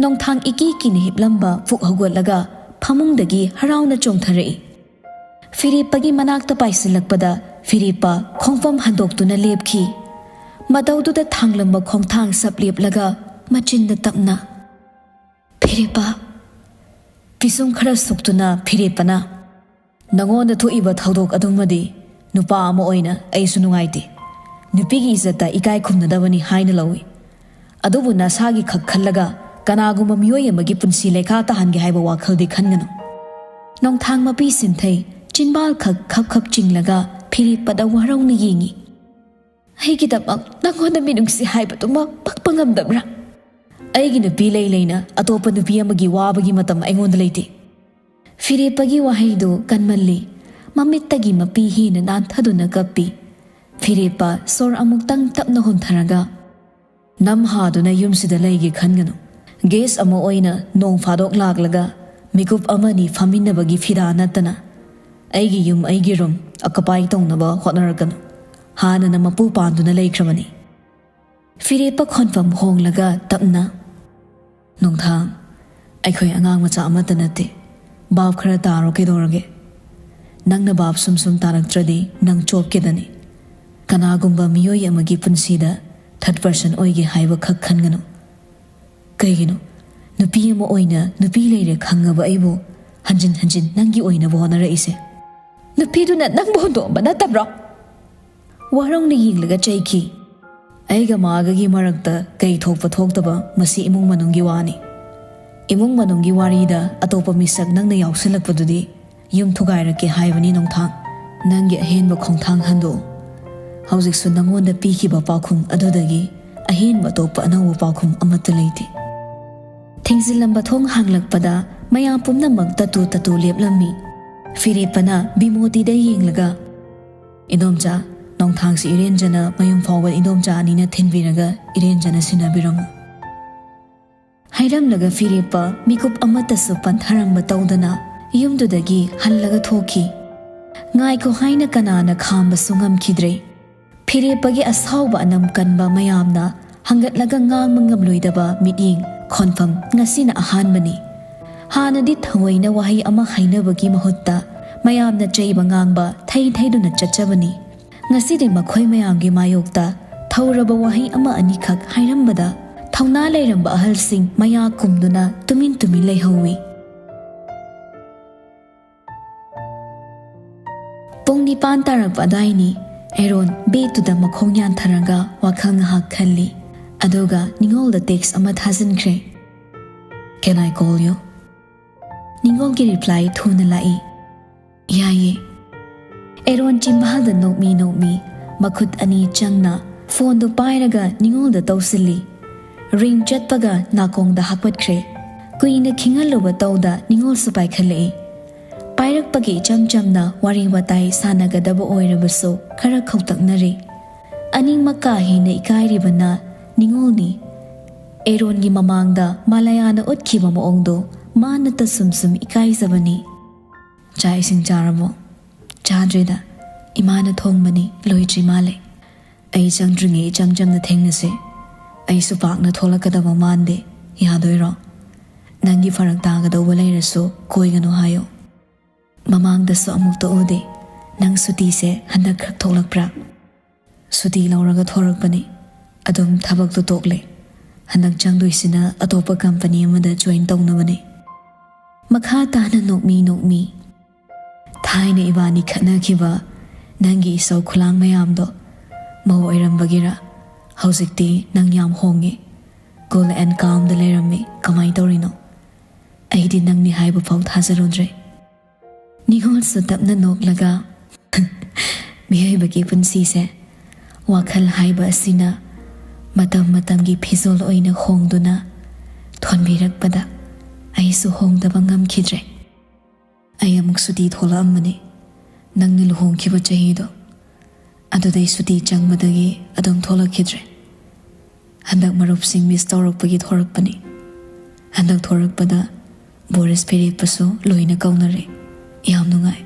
ꯅꯣꯡꯊꯥꯡ ꯏꯀꯤ ꯀꯤꯅ ꯍꯤꯞꯂꯝꯕ ꯐꯨꯛ ꯍꯧꯒꯠꯂꯒ ꯐꯃꯨꯡꯗꯒꯤ ꯍꯔꯥꯎꯅ ꯆꯣꯡꯊꯔꯛꯏ꯫ ꯐꯤꯔꯦꯞꯄꯒꯤ ꯃꯅꯥꯛꯇ ꯄꯥꯏꯁꯤꯜꯂꯛꯄꯗ ꯐꯤꯔꯦꯞꯄ ꯈꯣꯡꯐꯝ ꯍꯟꯗꯣꯛꯇꯨꯅ ꯂꯦꯞꯈꯤ꯫ ꯃꯇꯧꯗꯨꯗ ꯊꯥꯡꯂꯝꯕ ꯈꯣꯡꯊꯥꯡ ꯁꯞ ꯂꯦꯞꯂꯒ ꯃꯆꯤꯟꯗ ꯇꯞꯅ, "ꯐꯤꯔꯦꯞꯄ!" ꯄꯤꯁꯨꯝ ꯈꯔ ꯁꯨꯛꯇꯨꯅ ꯐꯤꯔꯦꯞꯄꯅ, "ꯅꯉꯣꯟꯗ ꯊꯣꯛꯏꯕ ꯊꯧꯗꯣꯛ ꯑꯗꯨꯃꯗꯤ ꯅꯨꯄꯥ ꯑꯃ ꯑꯣꯏꯅ ꯑꯩꯁꯨ ꯅꯨꯡꯉꯥꯏꯇꯦ꯫ ꯅꯨꯄꯤꯒꯤ ꯏꯖꯠꯇ ꯏꯀꯥꯏ ꯈꯨꯝꯅꯗꯕꯅꯤ ꯍꯥꯏꯅ ꯂꯧꯏ꯫ ꯑꯗꯨꯕꯨ ꯅꯁꯥꯒꯤ ꯈꯛ ꯈꯜꯂꯒ ꯀꯅꯥꯒꯨꯝꯕ ꯃꯤꯑꯣꯏ ꯑꯃꯒꯤ ꯄꯨꯟꯁꯤ ꯂꯩꯈꯥ ꯇꯥꯍꯟꯒꯦ ꯍꯥꯏꯕ ꯋꯥꯈꯜꯗꯤ ꯈꯟꯒꯅꯨ꯫" ꯅꯣꯡꯊꯥꯡ ꯃꯄꯤ ꯁꯤꯟꯊꯩ ꯆꯤꯟꯕꯥꯜ ꯈꯛ ꯈꯞ ꯈꯞ ꯆꯤꯡꯂꯒ ꯐꯤꯔꯦꯞꯄꯗ ꯋꯥꯔꯧꯅ ꯌꯦꯡꯏ꯫ "ꯑꯩꯒꯤꯗꯃꯛ ꯅꯪꯉꯣꯟꯗ ꯃꯤꯅꯨꯡꯁꯤ ꯍꯥꯏꯕꯗꯨꯃꯛ ꯄꯛꯄ ꯉꯝꯗꯕ꯭ꯔꯥ? ꯑꯩꯒꯤ ꯅꯨꯄꯤ ꯂꯩ ꯂꯩꯅ ꯑꯇꯣꯞꯄ ꯅꯨꯄꯤ ꯑꯃꯒꯤ ꯋꯥꯕꯒꯤ ꯃꯇꯝ ꯑꯩꯉꯣꯟꯗ ꯂꯩꯇꯦ꯫" ꯐꯤꯔꯦꯞꯄꯒꯤ ꯋꯥꯍꯩꯗꯨ ꯀꯟꯃꯜꯂꯤ꯫ ꯃꯃꯤꯠꯇꯒꯤ ꯃꯄꯤ ꯍꯦꯟꯅ ꯅꯥꯟꯊꯗꯨꯅ ꯀꯞꯄꯤ꯫ ꯐꯤꯔꯦꯞꯄ ꯁꯣꯔ ꯑꯃꯨꯛꯇꯪ ꯇꯞꯅ ꯍꯣꯟꯊꯔꯒ, "ꯅꯝꯍꯥꯗꯨꯅ ꯌꯨꯝꯁꯤꯗ ꯂꯩꯒꯦ ꯈꯟꯒꯅꯨ꯫ ꯒꯦꯁ ꯑꯃ ꯑꯣꯏꯅ ꯅꯣꯡ ꯐꯥꯗꯣꯛ ꯂꯥꯛꯂꯒ ꯃꯤꯀꯨꯞ ꯑꯃꯅꯤ ꯐꯝꯃꯤꯟꯅꯕꯒꯤ ꯐꯤꯗꯥ ꯅꯠꯇꯅ ꯑꯩꯒꯤ ꯌꯨꯝ, ꯑꯩꯒꯤ ꯔꯨꯝ ꯑꯣꯀꯨꯄꯥꯏ ꯇꯧꯅꯕ ꯍꯣꯠꯅꯔꯛꯀꯅꯨ꯫ ꯍꯥꯟꯅꯅ ꯃꯄꯨ ꯄꯥꯟꯗꯨꯅ ꯂꯩꯈ꯭ꯔꯕꯅꯤ꯫" ꯐꯤꯔꯦꯞꯄ ꯈꯣꯟꯐꯝ ꯍꯣꯡꯂꯒ ꯇꯞꯅ, "ꯅꯣꯡꯊꯥꯡ, ꯑꯩꯈꯣꯏ ꯑꯉꯥꯡ ꯃꯆꯥ ꯑꯃꯠꯇ ꯅꯠꯇꯦ꯫ ꯚꯥꯞ ꯈꯔ ꯇꯥꯔꯣ ꯀꯩꯗꯧꯔꯒꯦ? ꯅꯪꯅ ꯚꯥꯞ ꯁꯨꯝ ꯁꯨꯝ ꯇꯥꯔꯛꯇ꯭ꯔꯗꯤ ꯅꯪ ꯆꯣꯞꯀꯦꯗꯅꯤ꯫ ꯀꯅꯥꯒꯨꯝꯕ ꯃꯤꯑꯣꯏ ꯑꯃꯒꯤ ꯄꯨꯟꯁꯤꯗ ꯊꯥꯔꯠ ꯄꯔꯁꯟ ꯑꯣꯏꯒꯦ ꯍꯥꯏꯕ ꯈꯛ ꯈꯟꯒꯅꯨ꯫ ꯀꯩꯒꯤꯅꯣ? ꯅꯨꯄꯤ ꯑꯃ ꯑꯣꯏꯅ ꯅꯨꯄꯤ ꯂꯩꯔꯦ ꯈꯪꯉꯕ ꯑꯩꯕꯨ ꯍꯟꯖꯤꯟ ꯍꯟꯖꯤꯟ ꯅꯪꯒꯤ ꯑꯣꯏꯅꯕ ꯍꯣꯠꯅꯔꯛꯏꯁꯦ?" "ꯅꯨꯄꯤꯗꯨꯅ ꯅꯪꯕꯨ ꯍꯨꯟꯗꯣꯛꯑꯝꯕ ꯅꯠꯇꯕ꯭ꯔꯣ?" ꯋꯥꯔꯧꯅ ꯌꯦꯡꯂꯒ ꯆꯩꯈꯤ꯫ "ꯑꯩꯒ ꯃꯥꯒꯒꯤ ꯃꯔꯛꯇ ꯀꯩ ꯊꯣꯛꯄ ꯊꯣꯛꯇꯕ ꯃꯁꯤ ꯏꯃꯨꯡ ꯃꯅꯨꯡꯒꯤ ꯋꯥꯅꯤ꯫ ꯏꯃꯨꯡ ꯃꯅꯨꯡꯒꯤ ꯋꯥꯔꯤꯗ ꯑꯇꯣꯞꯄ ꯃꯤꯁꯛ ꯅꯪꯅ ꯌꯥꯎꯁꯤꯜꯂꯛꯄꯗꯨꯗꯤ ꯌꯨꯝ ꯊꯨꯒꯥꯏꯔꯛꯀꯦ ꯍꯥꯏꯕꯅꯤ ꯅꯣꯡꯊꯥꯡ꯫ ꯅꯪꯒꯤ ꯑꯍꯦꯟꯕ ꯈꯣꯡꯊꯥꯡ ꯍꯟꯗꯣꯛꯎ꯫ ꯍꯧꯖꯤꯛꯁꯨ ꯅꯪꯉꯣꯟꯗ ꯄꯤꯈꯤꯕ ꯄꯥꯎꯈꯨꯝ ꯑꯗꯨꯗꯒꯤ ꯑꯍꯦꯟꯕ ꯑꯇꯣꯞꯄ ꯑꯅꯧꯕ ꯄꯥꯎꯈꯨꯝ ꯑꯃꯠꯇ ꯂꯩꯇꯦ꯫" ꯊꯤꯡꯖꯤꯜꯂꯝꯕ ꯊꯣꯡ ꯍꯥꯡꯂꯛꯄꯗ ꯃꯌꯥꯝ ꯄꯨꯝꯅꯃꯛ ꯇꯇꯨ ꯇꯇꯨ ꯂꯦꯞꯂꯝꯃꯤ꯫ ꯐꯤꯔꯦꯞꯄꯅ ꯕꯤꯃꯣꯇꯤꯗ ꯌꯦꯡꯂꯒ, "ꯏꯗꯣꯝꯆꯥ, ꯅꯣꯡꯊꯥꯡꯁꯤ ꯏꯔꯦꯟꯖꯅ ꯃꯌꯨꯝ ꯐꯥꯎꯕ ꯏꯗꯣꯝꯆꯥ ꯑꯅꯤꯅ ꯊꯤꯟꯕꯤꯔꯒ ꯏꯔꯦꯟꯖꯅ ꯁꯤꯟꯅꯕꯤꯔꯝꯃꯨ꯫" ꯍꯥꯏꯔꯝꯂꯒ ꯐꯤꯔꯦꯞꯄ ꯃꯤꯀꯨꯞ ꯑꯃꯠꯇꯁꯨ ꯄꯟꯊꯔꯝꯕ ꯇꯧꯗꯅ ꯌꯨꯝꯗꯨꯗꯒꯤ ꯍꯜꯂꯒ ꯊꯣꯛꯈꯤ꯫ ꯉꯥꯏꯈꯣ ꯍꯥꯏꯅ ꯀꯅꯥꯅ ꯈꯥꯝꯕꯁꯨ ꯉꯝꯈꯤꯗ꯭ꯔꯦ꯫ ꯐꯤꯔꯦꯞꯄꯒꯤ ꯑꯁꯥꯎꯕ ꯑꯅꯝ ꯀꯟꯕ ꯃꯌꯥꯝꯅ ꯍꯪꯒꯠꯂꯒ ꯉꯥꯡꯕ ꯉꯝꯂꯣꯏꯗꯕ ꯃꯤꯠꯌꯦꯡ ꯈꯣꯟꯐꯝ ꯉꯁꯤꯅ ꯑꯍꯥꯟꯕꯅꯤ꯫ ꯍꯥꯟꯅꯗꯤ ꯊꯑꯣꯏꯅ ꯋꯥꯍꯩ ꯑꯃ ꯍꯥꯏꯅꯕꯒꯤ ꯃꯍꯨꯠꯇ ꯃꯌꯥꯝꯅ ꯆꯩꯕ ꯉꯥꯡꯕ ꯊꯩ ꯊꯩꯗꯨꯅ ꯆꯠꯆꯕꯅꯤ꯫ ꯉꯁꯤꯗꯤ ꯃꯈꯣꯏ ꯃꯌꯥꯝꯒꯤ ꯃꯥꯌꯣꯛꯇ ꯍꯧꯔꯕ ꯋꯥꯍꯩ ꯑꯃ ꯑꯅꯤꯈꯛ ꯍꯥꯏꯔꯝꯕꯗ, ꯊꯧꯅꯥ ꯂꯩꯔꯝꯕ ꯑꯍꯜꯁꯤꯡ ꯃꯌꯥ ꯀꯨꯝꯗꯨꯅ ꯇꯨꯃꯤꯟ ꯇꯨꯃꯤꯟ ꯂꯩꯍꯧꯏ꯫ ꯄꯨꯡ ꯅꯤꯄꯥꯟ ꯇꯥꯔꯛꯄ ꯑꯗꯥꯏꯅꯤ꯫ ꯑꯦꯔꯣꯟ ꯕꯦꯗꯇꯨꯗ ꯃꯈꯣꯡ ꯌꯥꯟꯊꯔꯒ ꯋꯥꯈꯜ ꯉꯥꯏꯍꯥꯛ ꯈꯜꯂꯤ꯫ ꯑꯗꯨꯒ ꯅꯤꯉꯣꯜꯗ ꯇꯦꯛꯁ ꯑꯃ ꯊꯥꯖꯤꯟꯈ꯭ꯔꯦ꯫ "Can I call you?" ꯅꯤꯉꯣꯜꯒꯤ ꯔꯤꯄ꯭ꯂꯥꯏ ꯊꯨꯅ ꯂꯥꯛꯏ꯫ "ꯌꯥꯏꯌꯦ꯫" ꯑꯦꯔꯣꯟ ꯆꯤꯝꯕꯥꯜꯗ ꯅꯣꯛꯃꯤ ꯅꯣꯛꯃꯤ ꯃꯈꯨꯠ ꯑꯅꯤ ꯆꯪꯅ ꯐꯣꯟꯗꯨ ꯄꯥꯏꯔꯒ ꯅꯤꯉꯣꯜꯗ ꯇꯧꯁꯤꯜꯂꯤ꯫ ꯔꯤꯡ ꯆꯠꯄꯒ ꯅꯥꯀꯣꯡꯗ ꯍꯥꯞꯀꯠꯈ꯭ꯔꯦ꯫ ꯀꯨꯏꯅ ꯈꯤꯡꯍꯜꯂꯨꯕ ꯇꯧꯗ ꯅꯤꯉꯣꯜꯁꯨ ꯄꯥꯏꯈꯠꯂꯛꯏ꯫ ꯄꯥꯏꯔꯛꯄꯒꯤ ꯏꯆꯝ ꯆꯝꯅ ꯋꯥꯔꯤ ꯋꯥꯇꯥꯏ ꯁꯥꯟꯅꯒꯗꯕ ꯑꯣꯏꯔꯕꯁꯨ ꯈꯔ ꯈꯧꯇꯛꯅꯔꯤ꯫ ꯑꯅꯤꯃꯛ ꯀꯥ ꯍꯦꯟꯅ ꯏꯀꯥꯏꯔꯤꯕꯅ ꯅꯤꯉꯣꯜꯅꯤ꯫ ꯑꯦꯔꯣꯟꯒꯤ ꯃꯃꯥꯡꯗ ꯃꯥꯂꯌꯥꯅ ꯎꯠꯈꯤꯕ ꯃꯑꯣꯡꯗꯣ ꯃꯥꯅꯇ ꯁꯨꯝ ꯁꯨꯝ ꯏꯀꯥꯏꯖꯕꯅꯤ꯫ "ꯆꯥꯛ ꯏꯁꯤꯡ ꯆꯥꯔꯕꯣ?" "ꯆꯥꯗ꯭ꯔꯤꯗ, ꯏꯃꯥꯅ ꯊꯣꯡꯕꯅꯤ, ꯂꯣꯏꯗ꯭ꯔꯤ ꯃꯥꯜꯂꯦ꯫ ꯑꯩ ꯆꯪꯗ꯭ꯔꯤꯉꯩ ꯏꯆꯝ ꯆꯝꯅ ꯊꯦꯡꯅꯁꯦ꯫ ꯑꯩꯁꯨ ꯄꯥꯛꯅ ꯊꯣꯛꯂꯛꯀꯗꯕ ꯃꯥꯟꯗꯦ꯫ ꯌꯥꯗꯣꯏꯔꯣ? ꯅꯪꯒꯤ ꯐꯔꯛ ꯇꯥꯒꯗꯧꯕ ꯂꯩꯔꯁꯨ ꯀꯣꯏꯒꯅꯨ ꯍꯥꯏꯌꯣ꯫ ꯃꯃꯥꯡꯗꯁꯨ ꯑꯃꯨꯛꯇ ꯎꯗꯦ꯫ ꯅꯪ ꯁꯨꯇꯤꯁꯦ ꯍꯟꯗꯛ ꯈꯛ ꯊꯣꯛꯂꯛꯄ꯭ꯔꯥ?" "ꯁꯨꯇꯤ ꯂꯧꯔꯒ ꯊꯣꯔꯛꯄꯅꯤ꯫ ꯑꯗꯨꯝ ꯊꯕꯛꯇꯣ ꯇꯣꯛꯂꯦ꯫ ꯍꯟꯗꯛ ꯆꯪꯗꯣꯏꯁꯤꯅ ꯑꯇꯣꯞꯄ ꯀꯝꯄꯅꯤ ꯑꯃꯗ ꯖꯣꯏꯟ ꯇꯧꯅꯕꯅꯦ꯫" ꯃꯈꯥ ꯇꯥꯅ ꯅꯣꯛꯃꯤ ꯅꯣꯛꯃꯤ, "ꯊꯥꯏꯅ ꯏꯕꯥꯅꯤ ꯈꯠꯅꯈꯤꯕ ꯅꯪꯒꯤ ꯏꯁꯧ ꯈꯨꯂꯥꯡ ꯃꯌꯥꯝꯗꯣ ꯃꯧ ꯑꯣꯏꯔꯝꯕꯒꯤꯔ? ꯍꯧꯖꯤꯛꯇꯤ ꯅꯪ ꯌꯥꯝ ꯍꯣꯡꯉꯦ꯫ Cool and calmꯗ ꯂꯩꯔꯝꯃꯤ꯫ ꯀꯃꯥꯏ ꯇꯧꯔꯤꯅꯣ? ꯑꯩꯗꯤ ꯅꯪꯅꯤ ꯍꯥꯏꯕ ꯐꯥꯎ ꯊꯥꯖꯔꯨꯗ꯭ꯔꯦ꯫" ꯅꯤꯉꯣꯜꯁꯨ ꯇꯞꯅ ꯅꯣꯛꯂꯒ, "ꯃꯤꯑꯣꯏꯕꯒꯤ ꯄꯨꯟꯁꯤꯁꯦ, ꯋꯥꯈꯜ ꯍꯥꯏꯕ ꯑꯁꯤꯅ ꯃꯇꯝ ꯃꯇꯝꯒꯤ ꯐꯤꯖꯣꯜ ꯑꯣꯏꯅ ꯍꯣꯡꯗꯨꯅ ꯊꯣꯟꯕꯤꯔꯛꯄꯗ ꯑꯩꯁꯨ ꯍꯣꯡꯗꯕ ꯉꯝꯈꯤꯗ꯭ꯔꯦ꯫ ꯑꯩ ꯑꯃꯨꯛ ꯁꯨꯇꯤ ꯊꯣꯛꯂꯛꯑꯝꯕꯅꯤ, ꯅꯪꯅ ꯂꯨꯍꯣꯡꯈꯤꯕ ꯆꯍꯤꯗꯣ꯫ ꯑꯗꯨꯗꯩ ꯁꯨꯇꯤ ꯆꯪꯕꯗꯒꯤ ꯑꯗꯨꯝ ꯊꯣꯛꯂꯛꯈꯤꯗ꯭ꯔꯦ꯫ ꯍꯟꯗꯛ ꯃꯔꯨꯞꯁꯤꯡ ꯃꯤꯁ ꯇꯧꯔꯛꯄꯒꯤ ꯊꯣꯔꯛꯄꯅꯤ꯫ ꯍꯟꯗꯛ ꯊꯣꯔꯛꯄꯗ ꯕꯣꯔꯤꯁ ꯐꯤꯔꯦꯞꯄꯁꯨ ꯂꯣꯏꯅ ꯀꯧꯅꯔꯦ꯫ ꯌꯥꯝ ꯅꯨꯡꯉꯥꯏ꯫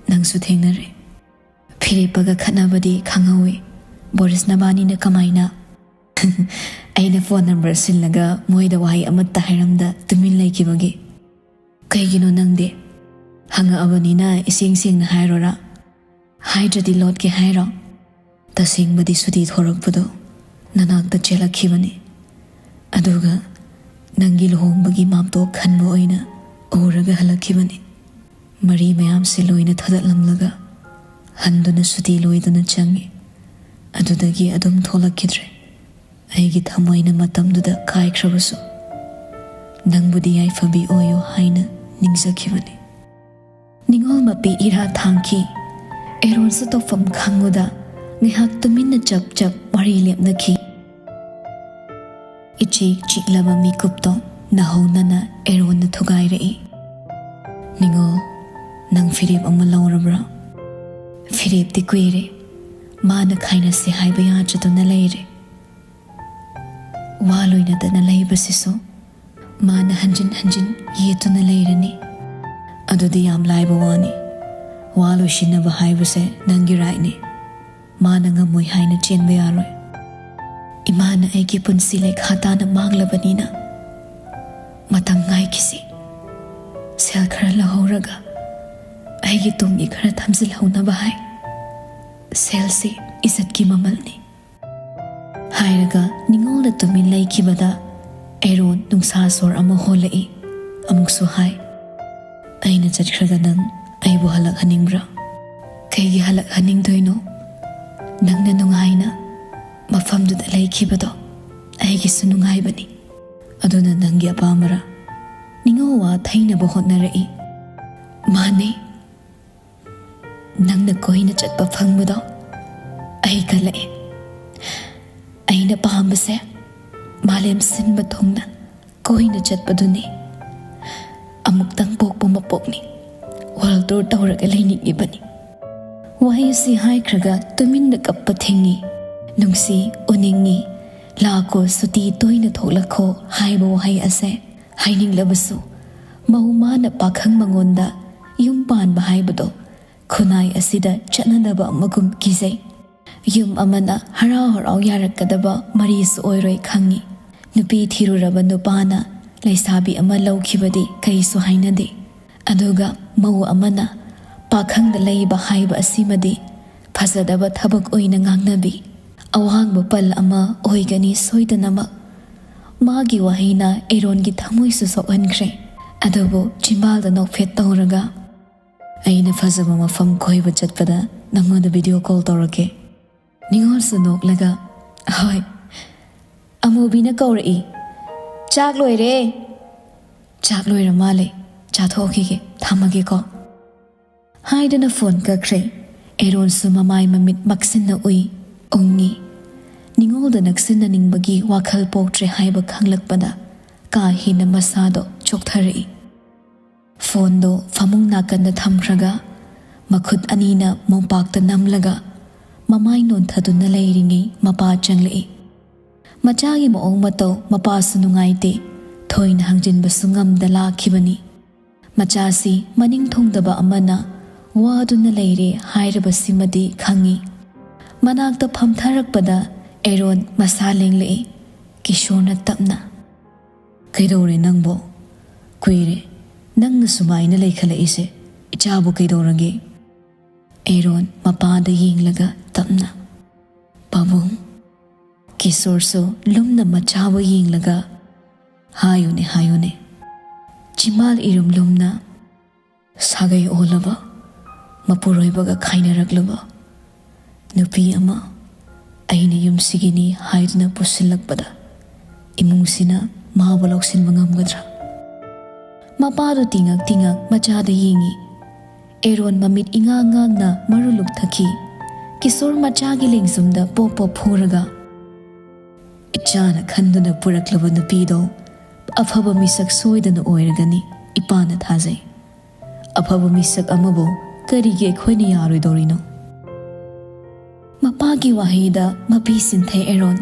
ꯅꯪꯁꯨ ꯊꯦꯡꯅꯔꯦ꯫" ꯐꯤꯔꯦꯞꯄꯒ ꯈꯠꯅꯕꯗꯤ ꯈꯪꯍꯧꯋꯤ꯫ ꯕꯣꯔꯤꯁ ꯅꯕꯥꯅꯤꯅ ꯀꯃꯥꯏꯅ? ꯑꯩꯅ ꯐꯣꯟ ꯅꯝꯕꯔ ꯁꯤꯜꯂꯒ ꯃꯣꯏꯗ ꯋꯥꯍꯩ ꯑꯃꯠꯇ ꯍꯥꯏꯔꯝꯗ ꯇꯨꯃꯤꯟ ꯂꯩꯈꯤꯕꯒꯤ꯫ "ꯀꯩꯒꯤꯅꯣ ꯅꯪꯗꯤ? ꯍꯪꯉꯛꯑꯕꯅꯤꯅ ꯏꯁꯦꯡ ꯁꯦꯡꯅ ꯍꯥꯏꯔꯣꯔꯥ? ꯍꯥꯏꯗ꯭ꯔꯗꯤ ꯂꯣꯠꯀꯦ ꯍꯥꯏꯔꯣ?" ꯇꯁꯦꯡꯕꯗꯤ ꯁꯨꯇꯤ ꯊꯣꯔꯛꯄꯗꯣ ꯅꯅꯥꯛꯇ ꯆꯦꯜꯂꯛꯈꯤꯕꯅꯤ꯫ ꯑꯗꯨꯒ ꯅꯪꯒꯤ ꯂꯨꯍꯣꯡꯕꯒꯤ ꯃꯥꯝꯇꯣꯞ ꯈꯟꯕ ꯑꯣꯏꯅ ꯎꯔꯒ ꯍꯜꯂꯛꯈꯤꯕꯅꯤ꯫ ꯃꯔꯤ ꯃꯌꯥꯝꯁꯦ ꯂꯣꯏꯅ ꯊꯗꯠꯂꯝꯂꯒ ꯍꯟꯗꯨꯅ ꯁꯨꯇꯤ ꯂꯣꯏꯗꯅ ꯆꯪꯉꯤ꯫ ꯑꯗꯨꯗꯒꯤ ꯑꯗꯨꯝ ꯊꯣꯛꯂꯛꯈꯤꯗ꯭ꯔꯦ꯫ ꯑꯩꯒꯤ ꯊꯃꯣꯏꯅ ꯃꯇꯝꯗꯨꯗ ꯀꯥꯏꯈ꯭ꯔꯕꯁꯨ, ꯅꯪꯕꯨꯗꯤ ꯌꯥꯏꯐꯕꯤ ꯑꯣꯏꯌꯨ ꯍꯥꯏꯅ ꯅꯤꯡꯖꯈꯤꯕꯅꯤ꯫ ꯅꯤꯉꯣꯜ ꯃꯄꯤ ꯏꯔꯥ ꯊꯥꯡꯈꯤ꯫ ꯑꯦꯔꯣꯟꯁꯨ ꯇꯧꯐꯝ ꯈꯪꯉꯨꯗ ꯉꯥꯏꯍꯥꯛ ꯇꯨꯃꯤꯟꯅ ꯆꯞ ꯆꯞ ꯋꯥꯔꯤ ꯂꯦꯞꯅꯈꯤ꯫ ꯏꯆꯦꯛ ꯆꯤꯛꯂꯕ ꯃꯤꯀꯨꯞꯇꯣ ꯅꯥꯍꯧꯅꯅ ꯑꯦꯔꯣꯟꯅ ꯊꯨꯒꯥꯏꯔꯛꯏ꯫ "ꯅꯤꯉꯣꯜ, ꯅꯪ ꯐꯤꯔꯦꯞ ꯑꯃ ꯂꯧꯔꯕ꯭ꯔꯥ?" "ꯐꯤꯔꯦꯞꯇꯤ ꯀꯨꯏꯔꯦ꯫ ꯃꯥꯅ ꯈꯥꯏꯅꯁꯦ ꯍꯥꯏꯕ ꯌꯥꯗ꯭ꯔꯗꯨꯅ ꯂꯩꯔꯦ꯫ ꯋꯥ ꯂꯣꯏꯅꯗꯅ ꯂꯩꯕꯁꯤꯁꯨ ꯃꯥꯅ ꯍꯟꯖꯤꯟ ꯍꯟꯖꯤꯟ ꯌꯦꯠꯇꯨꯅ ꯂꯩꯔꯅꯤ꯫ ꯑꯗꯨꯗꯤ ꯌꯥꯝ ꯂꯥꯏꯕ ꯋꯥꯅꯤ꯫ ꯋꯥ ꯂꯣꯏꯁꯤꯟꯅꯕ ꯍꯥꯏꯕꯁꯦ ꯅꯪꯒꯤ ꯔꯥꯏꯠꯅꯤ꯫ ꯃꯥꯅ ꯉꯝꯃꯣꯏ ꯍꯥꯏꯅ ꯆꯦꯟꯕ ꯌꯥꯔꯣꯏ꯫ ꯏꯃꯥꯅ ꯑꯩꯒꯤ ꯄꯨꯟꯁꯤ ꯂꯩꯈꯥ ꯇꯥꯅ ꯃꯥꯡꯂꯕꯅꯤꯅ ꯃꯇꯝ ꯉꯥꯏꯈꯤꯁꯤ꯫ ꯁꯦꯜ ꯈꯔ ꯂꯧꯍꯧꯔꯒ ꯑꯩꯒꯤ ꯇꯨꯡꯒꯤ ꯈꯔ ꯊꯝꯖꯤꯜꯍꯧꯅꯕ ꯍꯥꯏ꯫ ꯁꯦꯜꯁꯤ ꯏꯖꯠꯀꯤ ꯃꯃꯜꯅꯤ꯫" ꯍꯥꯏꯔꯒ ꯅꯤꯉꯣꯜꯗ ꯇꯨꯃꯤꯟ ꯂꯩꯈꯤꯕꯗ ꯑꯦꯔꯣꯟ ꯅꯨꯡꯁꯥ ꯁꯣꯔ ꯑꯃ ꯍꯣꯜꯂꯛꯏ꯫ ꯑꯃꯨꯛꯁꯨ ꯍꯥꯏ, "ꯑꯩꯅ ꯆꯠꯈ꯭ꯔꯒ ꯅꯪ ꯑꯩꯕꯨ ꯍꯜꯂꯛꯍꯟꯅꯤꯡꯕ꯭ꯔꯥ?" "ꯀꯩꯒꯤ ꯍꯜꯂꯛꯍꯟꯅꯤꯡꯗꯣꯏꯅꯣ? ꯅꯪꯅ ꯅꯨꯡꯉꯥꯏꯅ ꯃꯐꯝꯗꯨꯗ ꯂꯩꯈꯤꯕꯗꯣ ꯑꯩꯒꯤꯁꯨ ꯅꯨꯡꯉꯥꯏꯕꯅꯤ꯫ ꯑꯗꯨꯅ ꯅꯪꯒꯤ ꯑꯄꯥꯝꯕꯔꯥ?" ꯅꯤꯉꯣꯜ ꯋꯥ ꯊꯩꯅꯕ ꯍꯣꯠꯅꯔꯛꯏ꯫ "ꯃꯥꯅꯤ, ꯅꯪꯅ ꯀꯣꯏꯅ ꯆꯠꯄ ꯐꯪꯕꯗꯣ ꯑꯩ ꯀꯜꯂꯛꯑꯦ꯫ ꯑꯩꯅ ꯄꯥꯝꯕꯁꯦ ꯃꯥꯂꯦꯝ ꯁꯤꯟꯕ ꯊꯨꯡꯅ ꯀꯣꯏꯅ ꯆꯠꯄꯗꯨꯅꯤ꯫ ꯑꯃꯨꯛꯇꯪ ꯄꯣꯛꯄ ꯃꯄꯣꯛꯅꯤ꯫ ꯋꯥꯔꯜ ꯇꯨꯔ ꯇꯧꯔꯒ ꯂꯩꯅꯤꯡꯉꯤꯕꯅꯤ꯫" ꯋꯥꯍꯩꯁꯤ ꯍꯥꯏꯈ꯭ꯔꯒ ꯇꯨꯃꯤꯟꯅ ꯀꯞꯄ ꯊꯤꯡꯉꯤ꯫ "ꯅꯨꯡꯁꯤ, ꯎꯅꯤꯡꯉꯤ, ꯂꯥꯛꯈꯣ, ꯁꯨꯇꯤ ꯇꯣꯏꯅ ꯊꯣꯛꯂꯛꯈꯣ" ꯍꯥꯏꯕ ꯋꯥꯍꯩ ꯑꯁꯦ ꯍꯥꯏꯅꯤꯡꯂꯕꯁꯨ, ꯃꯧ ꯃꯥꯅ ꯄꯥꯈꯪ ꯃꯉꯣꯟꯗ ꯌꯨꯝ ꯄꯥꯟꯕ ꯍꯥꯏꯕꯗꯣ ꯈꯨꯟꯅꯥꯏ ꯑꯁꯤꯗ ꯆꯠꯅꯗꯕ ꯑꯃꯒꯨꯝ ꯀꯤꯖꯩ꯫ ꯌꯨꯝ ꯑꯃꯅ ꯍꯔꯥꯎ ꯍꯔꯥꯎ ꯌꯥꯔꯛꯀꯗꯕ ꯃꯔꯤꯁꯨ ꯑꯣꯏꯔꯣꯏ ꯈꯪꯉꯤ꯫ ꯅꯨꯄꯤ ꯊꯤꯔꯨꯔꯕ ꯅꯨꯄꯥꯅ ꯂꯩꯁꯥꯕꯤ ꯑꯃ ꯂꯧꯈꯤꯕꯗꯤ ꯀꯔꯤꯁꯨ ꯍꯥꯏꯅꯗꯦ꯫ ꯑꯗꯨꯒ ꯃꯧ ꯑꯃꯅ ꯄꯥꯈꯪꯗ ꯂꯩꯕ ꯍꯥꯏꯕ ꯑꯁꯤꯃꯗꯤ ꯐꯖꯗꯕ ꯊꯕꯛ ꯑꯣꯏꯅ ꯉꯥꯡꯅꯕꯤ꯫ ꯑꯋꯥꯡꯕ ꯄꯜ ꯑꯃ ꯑꯣꯏꯒꯅꯤ ꯁꯣꯏꯗꯅꯃꯛ꯫ ꯃꯥꯒꯤ ꯋꯥꯍꯩꯅ ꯑꯦꯔꯣꯟꯒꯤ ꯊꯃꯣꯏꯁꯨ ꯁꯣꯛꯍꯟꯈ꯭ꯔꯦ꯫ ꯑꯗꯨꯕꯨ ꯆꯤꯝꯕꯥꯜꯗ ꯅꯣꯛꯐꯦꯠ ꯇꯧꯔꯒ, "ꯑꯩꯅ ꯐꯖꯕ ꯃꯐꯝ ꯀꯣꯏꯕ ꯆꯠꯄꯗ ꯅꯪꯉꯣꯟꯗ ꯚꯤꯗꯤꯑꯣ ꯀꯣꯜ ꯇꯧꯔꯛꯀꯦ꯫" ꯅꯤꯉꯣꯜꯁꯨ ꯅꯣꯛꯂꯒ, "ꯍꯣꯏ, ꯑꯃꯨꯕꯤꯅ ꯀꯧꯔꯛꯏ꯫ ꯆꯥꯛ ꯂꯣꯏꯔꯦ꯫" "ꯆꯥꯛ ꯂꯣꯏꯔ ꯃꯥꯜꯂꯦ, ꯆꯥꯊꯣꯛꯈꯤꯒꯦ, ꯊꯝꯃꯒꯦꯀꯣ꯫" ꯍꯥꯏꯗꯨꯅ ꯐꯣꯟ ꯀꯛꯈ꯭ꯔꯦ꯫ ꯑꯦꯔꯣꯟꯁꯨ ꯃꯃꯥꯏ ꯃꯃꯤꯠ ꯃꯛꯁꯤꯟꯅ ꯎꯏ, ꯎꯪꯉꯤ꯫ ꯅꯤꯉꯣꯜꯗ ꯅꯛꯁꯤꯟꯅꯅꯤꯡꯕꯒꯤ ꯋꯥꯈꯜ ꯄꯣꯛꯇ꯭ꯔꯦ ꯍꯥꯏꯕ ꯈꯪꯂꯛꯄꯗ ꯀꯥ ꯍꯦꯟꯅ ꯃꯁꯥꯗꯣ ꯆꯣꯛꯊꯔꯛꯏ꯫ ꯐꯣꯟꯗꯣ ꯐꯃꯨꯡ ꯅꯥꯀꯟꯗ ꯊꯝꯈ꯭ꯔꯒ, ꯃꯈꯨꯠ ꯑꯅꯤꯅ ꯃꯣꯝꯄꯥꯛꯇ ꯅꯝꯂꯒ, ꯃꯃꯥꯏ ꯅꯣꯟꯊꯗꯨꯅ ꯂꯩꯔꯤꯉꯩ ꯃꯄꯥ ꯆꯪꯂꯛꯏ꯫ ꯃꯆꯥꯒꯤ ꯃꯑꯣꯡ ꯃꯇꯧ ꯃꯄꯥꯁꯨ ꯅꯨꯡꯉꯥꯏꯇꯦ, ꯊꯣꯏꯅ ꯍꯪꯖꯤꯟꯕꯁꯨ ꯉꯝꯗ ꯂꯥꯛꯈꯤꯕꯅꯤ꯫ ꯃꯆꯥꯁꯤ ꯃꯅꯤꯡ ꯊꯨꯡꯗꯕ ꯑꯃꯅ ꯋꯥꯗꯨꯅ ꯂꯩꯔꯦ ꯍꯥꯏꯔꯕꯁꯤꯃꯗꯤ ꯈꯪꯉꯤ꯫ ꯃꯅꯥꯛꯇ ꯐꯝꯊꯔꯛꯄꯗ ꯑꯦꯔꯣꯟ ꯃꯁꯥ ꯂꯦꯡꯂꯛꯏ꯫ ꯀꯤꯁꯣꯔꯅ ꯇꯞꯅ, "ꯀꯩꯗꯧꯔꯦ ꯅꯪꯕꯣ? ꯀꯨꯏꯔꯦ꯫ ꯅꯪꯅ ꯁꯨꯃꯥꯏꯅ ꯂꯩꯈꯠꯂꯛꯏꯁꯦ꯫ ꯏꯆꯥꯕꯨ ꯀꯩꯗꯧꯔꯒꯦ?" ꯑꯦꯔꯣꯟ ꯃꯄꯥꯗ ꯌꯦꯡꯂꯒ ꯇꯞꯅ, "ꯄꯥꯕꯨꯡ꯫" ꯀꯤꯁꯣꯔꯁꯨ ꯂꯨꯝꯅ ꯃꯆꯥꯕꯨ ꯌꯦꯡꯂꯒ, "ꯍꯥꯏꯌꯨꯅꯦ, ꯍꯥꯏꯌꯨꯅꯦ꯫" ꯆꯤꯝꯕꯥꯜ ꯏꯔꯨꯝ ꯂꯨꯝꯅ, "ꯁꯥꯒꯩ ꯑꯣꯜꯂꯕ, ꯃꯄꯨꯔꯣꯏꯕꯒ ꯈꯥꯏꯅꯔꯛꯂꯕ ꯅꯨꯄꯤ ꯑꯃ ꯑꯩꯅ ꯌꯨꯝꯁꯤꯒꯤꯅꯤ ꯍꯥꯏꯗꯨꯅ ꯄꯨꯁꯤꯜꯂꯛꯄꯗ ꯏꯃꯨꯡꯁꯤꯅ ꯃꯥꯕꯨ ꯂꯧꯁꯤꯟꯕ ꯉꯝꯒꯗ꯭ꯔꯥ?" ꯃꯄꯥꯗꯨ ꯇꯤꯉꯛ ꯇꯤꯉꯛ ꯃꯆꯥꯗ ꯌꯦꯡꯉꯤ꯫ ꯑꯦꯔꯣꯟ ꯃꯃꯤꯠ ꯏꯉꯥꯡ ꯉꯥꯡꯅ ꯃꯔꯨ ꯂꯨꯛꯊꯈꯤ꯫ ꯀꯤꯁꯣꯔ ꯃꯆꯥꯒꯤ ꯂꯦꯡꯖꯨꯝꯗ ꯄꯣꯞ ꯄꯣꯞ ꯐꯨꯔꯒ, "ꯏꯆꯥꯅ ꯈꯟꯗꯨꯅ ꯄꯨꯔꯛꯂꯕ ꯅꯨꯄꯤꯗꯣ ꯑꯐꯕ ꯃꯤꯁꯛ ꯁꯣꯏꯗꯅ ꯑꯣꯏꯔꯒꯅꯤ, ꯏꯄꯥꯅ ꯊꯥꯖꯩ꯫ ꯑꯐꯕ ꯃꯤꯁꯛ ꯑꯃꯕꯨ ꯀꯔꯤꯒꯤ ꯑꯩꯈꯣꯏꯅ ꯌꯥꯔꯣꯏꯗꯧꯔꯤꯅꯣ?" ꯃꯄꯥꯒꯤ ꯋꯥꯍꯩꯗ ꯃꯄꯤ ꯁꯤꯟꯊꯩ ꯑꯦꯔꯣꯟ꯫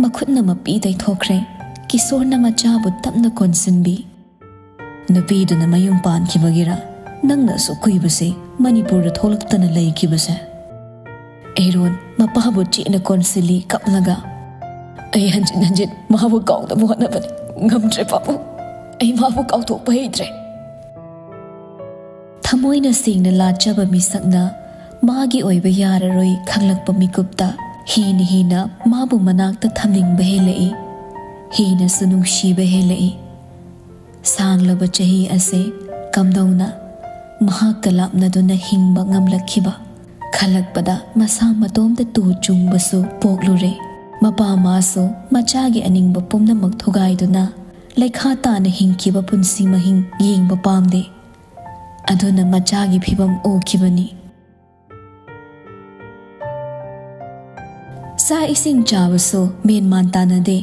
ꯃꯈꯨꯠꯅ ꯃꯄꯤ ꯇꯩꯊꯣꯛꯈ꯭ꯔꯦ꯫ ꯀꯤꯁꯣꯔꯅ ꯃꯆꯥꯕꯨ ꯇꯞꯅ ꯀꯣꯟꯁꯤꯟꯕꯤ꯫ "ꯅꯨꯄꯤꯗꯨꯅ ꯃꯌꯨꯝ ꯄꯥꯟꯈꯤꯕꯒꯤꯔ ꯅꯪꯅ ꯑꯁꯨꯛ ꯀꯨꯏꯕꯁꯤ ꯃꯅꯤꯄꯨꯔꯗ ꯊꯣꯛꯂꯛꯇꯅ ꯂꯩꯈꯤꯕꯁꯦ?" ꯑꯦꯔꯣꯟ ꯃꯄꯥꯕꯨ ꯆꯦꯠꯅ ꯀꯣꯟꯁꯤꯜꯂꯤ ꯀꯞꯂꯒ꯫ "ꯑꯩ ꯍꯟꯖꯤꯟ ꯍꯟꯖꯤꯟ ꯃꯥꯕꯨ ꯀꯥꯎꯅꯕ ꯍꯣꯠꯅꯕꯅꯤ꯫ ꯉꯝꯗ꯭ꯔꯦ ꯄꯥꯕꯨꯡ꯫ ꯑꯩ ꯃꯥꯕꯨ ꯀꯥꯎꯊꯣꯛꯄ ꯍꯩꯇ꯭ꯔꯦ꯫" ꯊꯃꯣꯏꯅ ꯁꯦꯡꯅ ꯂꯥꯠꯆꯕ ꯃꯤꯁꯛꯅ ꯃꯥꯒꯤ ꯑꯣꯏꯕ ꯌꯥꯔꯔꯣꯏ ꯈꯪꯂꯛꯄ ꯃꯤꯀꯨꯞꯇ ꯍꯦꯟꯅ ꯍꯦꯟꯅ ꯃꯥꯕꯨ ꯃꯅꯥꯛꯇ ꯊꯝꯅꯤꯡꯕ ꯍꯦꯜꯂꯛꯏ꯫ ꯍꯦꯟꯅꯁꯨ ꯅꯨꯡꯁꯤꯕ ꯍꯦꯜꯂꯛꯏ꯫ ꯁꯥꯡꯂꯕ ꯆꯍꯤ ꯑꯁꯦ ꯀꯝꯗꯧꯅ ꯃꯍꯥꯛꯀ ꯂꯥꯞꯅꯗꯨꯅ ꯍꯤꯡꯕ ꯉꯝꯂꯛꯈꯤꯕ ꯈꯜꯂꯛꯄꯗ ꯃꯁꯥ ꯃꯇꯣꯝꯇ ꯇꯨ ꯆꯨꯡꯕꯁꯨ ꯄꯣꯛꯂꯨꯔꯦ꯫ ꯃꯄꯥ ꯃꯥꯁꯨ ꯃꯆꯥꯒꯤ ꯑꯅꯤꯡꯕ ꯄꯨꯝꯅꯃꯛ ꯊꯨꯒꯥꯏꯗꯨꯅ ꯂꯩꯈꯥ ꯇꯥꯅ ꯍꯤꯡꯈꯤꯕ ꯄꯨꯟꯁꯤ ꯃꯍꯤꯡ ꯌꯦꯡꯕ ꯄꯥꯝꯗꯦ꯫ ꯑꯗꯨꯅ ꯃꯆꯥꯒꯤ ꯐꯤꯕꯝ ꯎꯈꯤꯕꯅꯤ꯫ ꯆꯥꯛ ꯏꯁꯤꯡ ꯆꯥꯕꯁꯨ ꯃꯦꯟ ꯃꯥꯟ ꯇꯥꯅꯗꯦ꯫